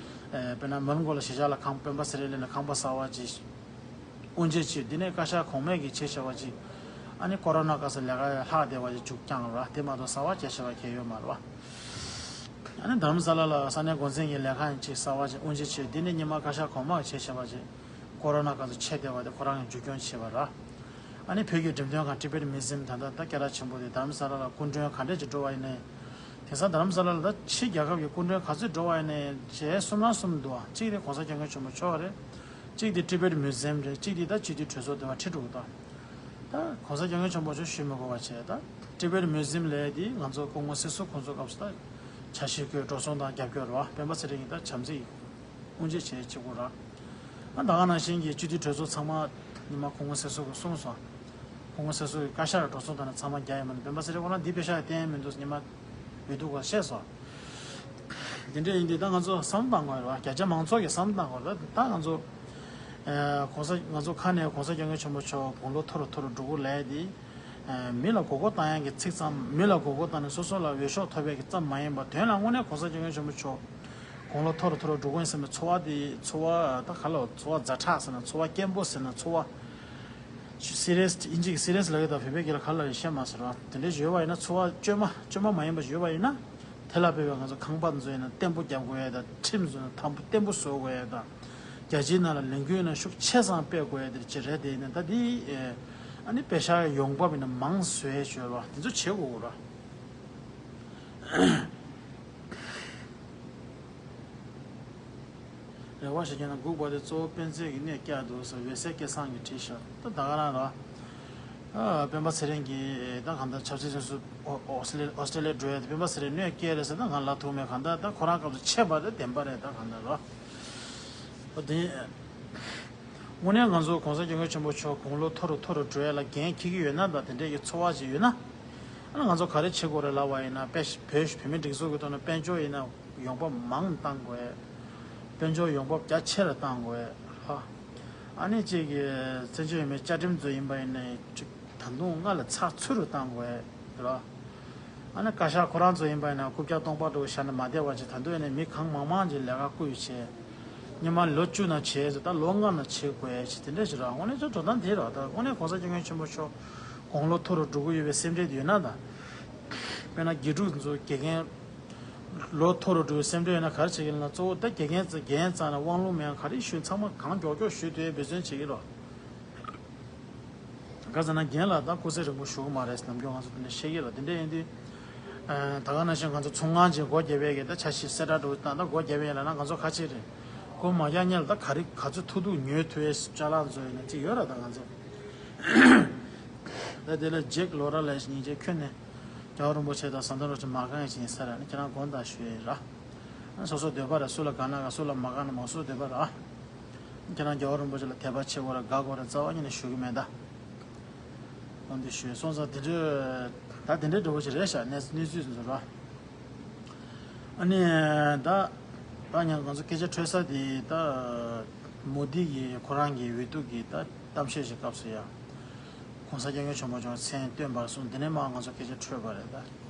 ཨེ་དཔེར་ན་མོན་གྷོ་ལ་གཞིས་ཆགས་ལ་ཁང་སྤེན་པ་ཚེ་རིང་སླེབས་ནས་ཁང་པ་གསར་པ་ཅིག་དབུ་འབྱེད་བྱས། འདི་ནས་བཀའ་ཤག་གོང་མའི་གི་བྱས་བྱ་བ་ཅིག་ཨ་ནི་ཀོ་རོ་ན་སྐབས་སུ་ལས་ཀ་ལྷག་བསྡད་པ་ཅིག་མཇུག་བསྐྱངས་ར། དེ་མ་གཏོགས་གསར་པ་བྱས་བྱ་བ་གལ་ཡོད་མ་རེད་བ། ཨ་ནི་རྡ་རམ་ས་ལ་ལ་ས་གནས་འགོ་འཛིན་གྱི་ལས་ཁང་ཅིག་གསར་པ་ཅིག་དབུ་འབྱེད་བྱས། འདི་ནས་རྙིང་མ་བཀའ་ཤག་གོང་མ་གི་བྱས་བྱ་བ་ཅིག་ཀོ་རོ་ན་སྐབས་སུ་ཆད་བསྡད་པ་དེ་ཁོ་རང་གིས་མཇུག་སྐྱོང་བྱས་པ་ར། ཨ་ནི་བོད་ཀྱི་འགྲེམས་སྟོན་ཁང་Tibet Museum ད་ལྟ་ད་སྐད་གྲགས་ཆེན་པོ་དེ་རྡ་རམ་ས་ལ་ལ་སྐུ་མགྲོན་ག་འདྲས་ཅིག་འགྲོ་བ་ཡིན་ནའི། དེང་སང་རྡ་རམ་ས་ལ་ལ་ད་ཕྱི་རྒྱལ་ཁབ་ཀྱི་སྐུ་མགྲོན་ག་ཚོད་འགྲོ་བ་ཡིན་ནའི་གཞས་གསུམ་ན་གསུམ་འདུག་ཨ། གཅིག་དེ་གོང་ས་སྐྱབས་མགོན་ཆེན་པོ་མཆོག་རེད། གཅིག་དེ་Tibet Museum རེད། གཅིག་དེ་ད་སྤྱི་འཐུས་གྲོས་ཚོགས་དེ་བ་ཁྲིད་འགྲོ་གི་འདུག་ད་གོང་ས་སྐྱབས་མགོན་ཆེན་པོ་མཆོག་ཞུ་མི་དགོས་པ་བྱས། ད་Tibet Museum ལས་དེ་ང་ཚོ་སྐུ་ངོ་སྲིད་ཟུར་ཁོང་ཚོ་སྐབས་སུ་ད་ཕྱག་བཞེས་སྐུའི་འགྲོ་སོང་དང་རྒྱབ་སྐྱོར་རེད་བ། སྤེན་པ་ཚེ་རིང་གིས་ད་བྱམས་བརྩེའི་དབུ་འབྱེད་བྱས་བྱེད་དགོས་ར། ཨ་ད་ག་ནང་བཞིན་གྱི་སྤྱི་འཐུས་གྲོས་ཚོགས་ཚང་མ་ཉི་མ་སྐུ་ངོ་སྲིད་ཟུར་གྱིས་གསུངས་སོང་། སྐུ་ངོ་སྲིད་ཟུར་གྱིས་བཀའ་ཤག་ལ་འགྲོ་སོང་དང་ནི་ཚང་མ་རྒྱག་ཡོད་མ་རེད། སྤེན་པ་ཚེ་རིང་ཁོ་རང་འདི་པེ་ཤག་གིས་བསྟན་མི་འདུག་ཉི་མ་འོས་བསྡུ་སྐོར་བཤད་སོང་། དེ་འདྲ་ཡིན་དུས་ད་ང་ཚོ་བསམ་བཏང་དགོས་རེད་བ། རྒྱ་ཆེ་མང་ཚོགས་ཀྱིས་བསམ་བཏང་དགོས་རེད། ད་ང་ཚོ་ཨ་གོང་ས་ང་ཚོ་ཁ་ནས་གོང་ས་སྐྱབས་མགོན་ཆེན་པོ་མཆོག་དགུང་ལོ་མཐོ་རུ་མཐོ་རུ་འགྲོ་གི་ལབ་དེ། མི་ལ་མགོ་སྐོར་བཏང་ཡག་གི་ཚིག་ཙམ། མི་ལ་མགོ་སྐོར་བཏང་ནས་སོ་སོ་ལ་འོས་ཤོག་ཐོབ་ཡག་གི་ཙམ་མ་ཡིན་པར། དོན་ལ་དངོས་གནས་གོང་ས་སྐྱབས་མགོན་ཆེན་པོ་མཆོག་དགུང་ལོ་མཐོ་རུ་མཐོ་རུ་འགྲོ་གི་ཡིན་བསམ་པའི་ཚོར་བ་དེ། ཚོར་བ་ད་ག་ལ་ཚོར་བ་ཛ་དྲག་ཟེར་ན། ཚོར་བ་སྐྱེན་པོ་ཟེར་ན། ཚོར་བ་སི་རི་ཡས། དབྱིན་ཇི་གི་སི་རི་ཡས་ལབ་ཡག་དང་བོད་པའི་སྐད་ལ་ག་ལ་ཡིན་ཤེས་མ་ཟེར་བ། དེ་འདྲ་ཡོད་པ་ཡིན་ན། ཚོར་བ་བཅོས་མ་བཅོས་མ་མ་ཡིན་པ་ཡོད་པ་ཡིན་ན། དེ་ལ་དཔེ་བའི་ང་ཚོ་ཁང་པ་བཟོ་ཡིན་ན་བརྟན་པོ་རྒྱབ་དགོས་ཡ་དང་ཁྲིམས་བཟོ་ན་དམ་པོ་བརྟན་པོ་བཟོ་དགོས་ཡ་དང་རྒྱལ་སྤྱིའི་ནང་ལ་ལས་འགུལ་ཡིན་ན་ཤུགས་ཆེ་ཙང་སྤེལ་དགོས་ཡ་དེ་ཅི་རེད། དེ་ཡིན་ན་ད་དེ་ཨ་ནི་པེ་ཤག་ཡོང་འབབ་ཡིན་ན་མང་བཟོ་ཡ་བྱོས་རོགས་དེ་ཚོ་བྱེད་དགོས་རོགས། རེ་བ་ཞིག་བསྐྱེད་ན་སྒུག་པ་དེ་གཙོ་བོ་སྤེན་ཚེ་གི་གནོད་སྐྱེལ་འདུག་ཟེར་འོད་ཟེར་སྐལ་བཟང་གིས་བྲིས་ཤག་ད་ད་ག་རང་ར། ཨ་སྤེན་པ་ཚེ་རིང་གིས་ད་གང་ལྟར་ཆབ་སྲིད་བཙོན་ཟུར་ཨོ་ཨོ་སི་ལེ་ཨོ་སི་ཀྲེ་ལི་ཡ་འགྲོ་ཡ་དེ་སྤེན་པ་ཚེ་རིང་གནོད་སྐྱེལ་རེད་ཟེར་ད་ང་ལབ་ཐུབ་མེད། གང་ལྟར་ད་ཁོ་རང་སྐབས་སུ་ཆད་པ་དེ་བདེན་པ་རེད། ད་གང་ལྟར་ར། ཨོ་དེ། དངོས་གནས་ང་ཚོ་༸གོང་ས་༸སྐྱབས་མགོན་ཆེན་པོ་མཆོག་དགུང་ལོ་མཐོ་རུ་མཐོ་རུ་འགྲོ་ཡ་ལ་འགན་འཁྱེར་གྱི་ཡོད་ན་དང་དེ་འདྲས་ཀྱི་ཚོར་བ་ཅིག་ཡོད་ན། ཨ་ནི་ང་ཚོ་ག་རེ་བྱེད་དགོས་རེད་ལབ་པ་ཡིན་ན་དཔེ་བོད་བོད་མི་སྒྲིག་འཛུགས་ཀྱི་ཐོག་ནས་དཔལ་འབྱོར་ཡིན་ན་ཡོང་འབབ་མང་བཏང་དགོས། དཔལ་འབྱོར་ཡོང་འབབ་རྒྱ་ཆེ་རུ་བཏང་དགོས་ལ། ཨ་ནི་གཅིག་གི་བཙན་བྱོལ་བོད་མིའི་བཅའ་ཁྲིམས་ཚོ་ཡིན་པ་ཡིན་ན་ད་དུང་སྔར་ལས་ཚགས་ཚུད་རུ་བཏང་དགོས་ལ། ཨ་ནི་བཀའ་ཤག་ཁོ་རང་ཚོ་ཡིན་པ་ཡིན་ན་རྐུབ་བཀྱག་སྟོང་པ་འགྲོ་བཞག་ནས་མ་བསྡད་པ་ཅིག་ད་དུང་ཡིན་ན་མི་གང་མང་མང་ཅིག་ལས་ཀ་བསྐུར་བྱས། སྔོན་མ་ལོ་བཅུ་ནང་བྱས་ཟེར་ད་ལོ་ལྔ་ནང་བྱེད་དགོས་ཡ་ཅིག་དེ་འདྲ་ཞིག་རེད། དངོས་གནས་ཚོ་འགྲོ་སྟངས་དེ་རེད། ད་དངོས་གནས་༸གོང་ས་༸སྐྱབས་མགོན་ཆེན་པོ་མཆོག་དགུང་ལོ་མཐོ་རུ་འགྲོ་གི་ཡོད་པའི་སེམས་ཁྲལ་དེ་ཡོད་ན་ད། དཔེར་ན་དགེ་ཕྲུག་ཚོ་དགེ་རྒན་ལོ་མཐོ་རུ་འགྲོ་བའི་སེམས་ཁྲལ་ཡོད་ན་ག་རེ་བྱེད་ཀྱི་ཡིན་ན། གཙོ་བོ་ད་དགེ་རྒན་ཚོ་དགེ་རྒན་ཙམ་ན་དབང་ལུང་མེད་ཡང་ག་རེ་ཞུས་ཚང་མ་གང་མགྱོགས་མགྱོགས་ཞུས་དུས་འབད་བརྩོན་བྱེད་ཀྱི་རོགས། ག་ཟེར་ན་རྒན་ལགས་ད་སྐུ་ཚེ་རིང་པོ་བཞུགས་ཀྱི་མ་རེད་ཟེར་ནམ་རྒྱུན་ང་ཚོ་དེ་འདྲ་བཤད་ཀྱི་རེད། དེ་འདྲ་ཡིན་དུས། ཨ་ད་ག་ནང་བཞིན་ང་ཚོ་ཚོང་ཁང་ཅིག་སྒོ་བརྒྱབ་ཡས་ཀྱི་ད་འཆར་གཞི་གསལ་བསྒྲགས་འགྲོ་དང་ད་སྒོ་བརྒྱབ་ཡས་ལབ་ན་ང་ཚོ་ཁ་ཆེ་རེད། སྒོ་མ་རྒྱག་སྔོན་ལ་ད་ག་རེ་ག་ཚོད་ཐུབ་ཐུབ་ཉོ་ཐུབ་ཡས་ཅ་ལག་ཚོ་ཡིན་ན་ཅིག་ཡོད་ར། ད་ང་ཚོ་ད་དེ་ལ་ཇེག་ལོ་ར་ལས་སྙིང་རྗེ་ཁྱོན་ནས་རྒྱལ་བ་རིན་པོ་ཆེ་དང་ཟམ་གདོང་རིན་པོ་ཆེ་མ་དགའ་མཁན་ཅིག་ཡིན་ས་རེད། ཨ་ནི་ཁྱེད་རང་དགོངས་དག་ཞུ་ཡས་ར། སོ་སོ་འདོད་པ་རེད། སུ་ལ་དགའ་ན་དགའ། སུ་ལ་མ་དགའ་ན་མ་སུ་འདོད་པ་ར། ཁྱེད་རང་རྒྱལ་བ་རིན་པོ་ཆེ་ལ་དད་པ་ཆེ་བོ་ར་དགའ་དགོས་ར་རྩ་བ་ཉིད་ནས་ཞུ་གི་མེད་ད། འོན་ཏེ་ཞུས་སོང་ཙང་དེ་འདྲའི་ད་དེ་འདྲའི་འདྲ་བོ་ཞིག་རེད་ཤག་གནས་གནས་ཚུལ་ཚོ་ར། ཨ་ནི་ད་ད་ཉང་ང་ཚོ་སྐད་ཆ་འཕྲོད་ས་དེ་ད་མོ་དི་གི་ཁོ་རང་གི་འོས་བསྡུ་གི་ད་གཏམ་བཤད་ཞིག་སྐབས་སུ་ཡ།༸གོང་ས་༸སྐྱབས་མགོན་ཆེན་པོ་མཆོག་མཚན་བཏོན་པར་སོང་དེ་ནས་མར་ང་ཚོ་སྐད་ཆ་འཕྲོད་པ་རེད་ད།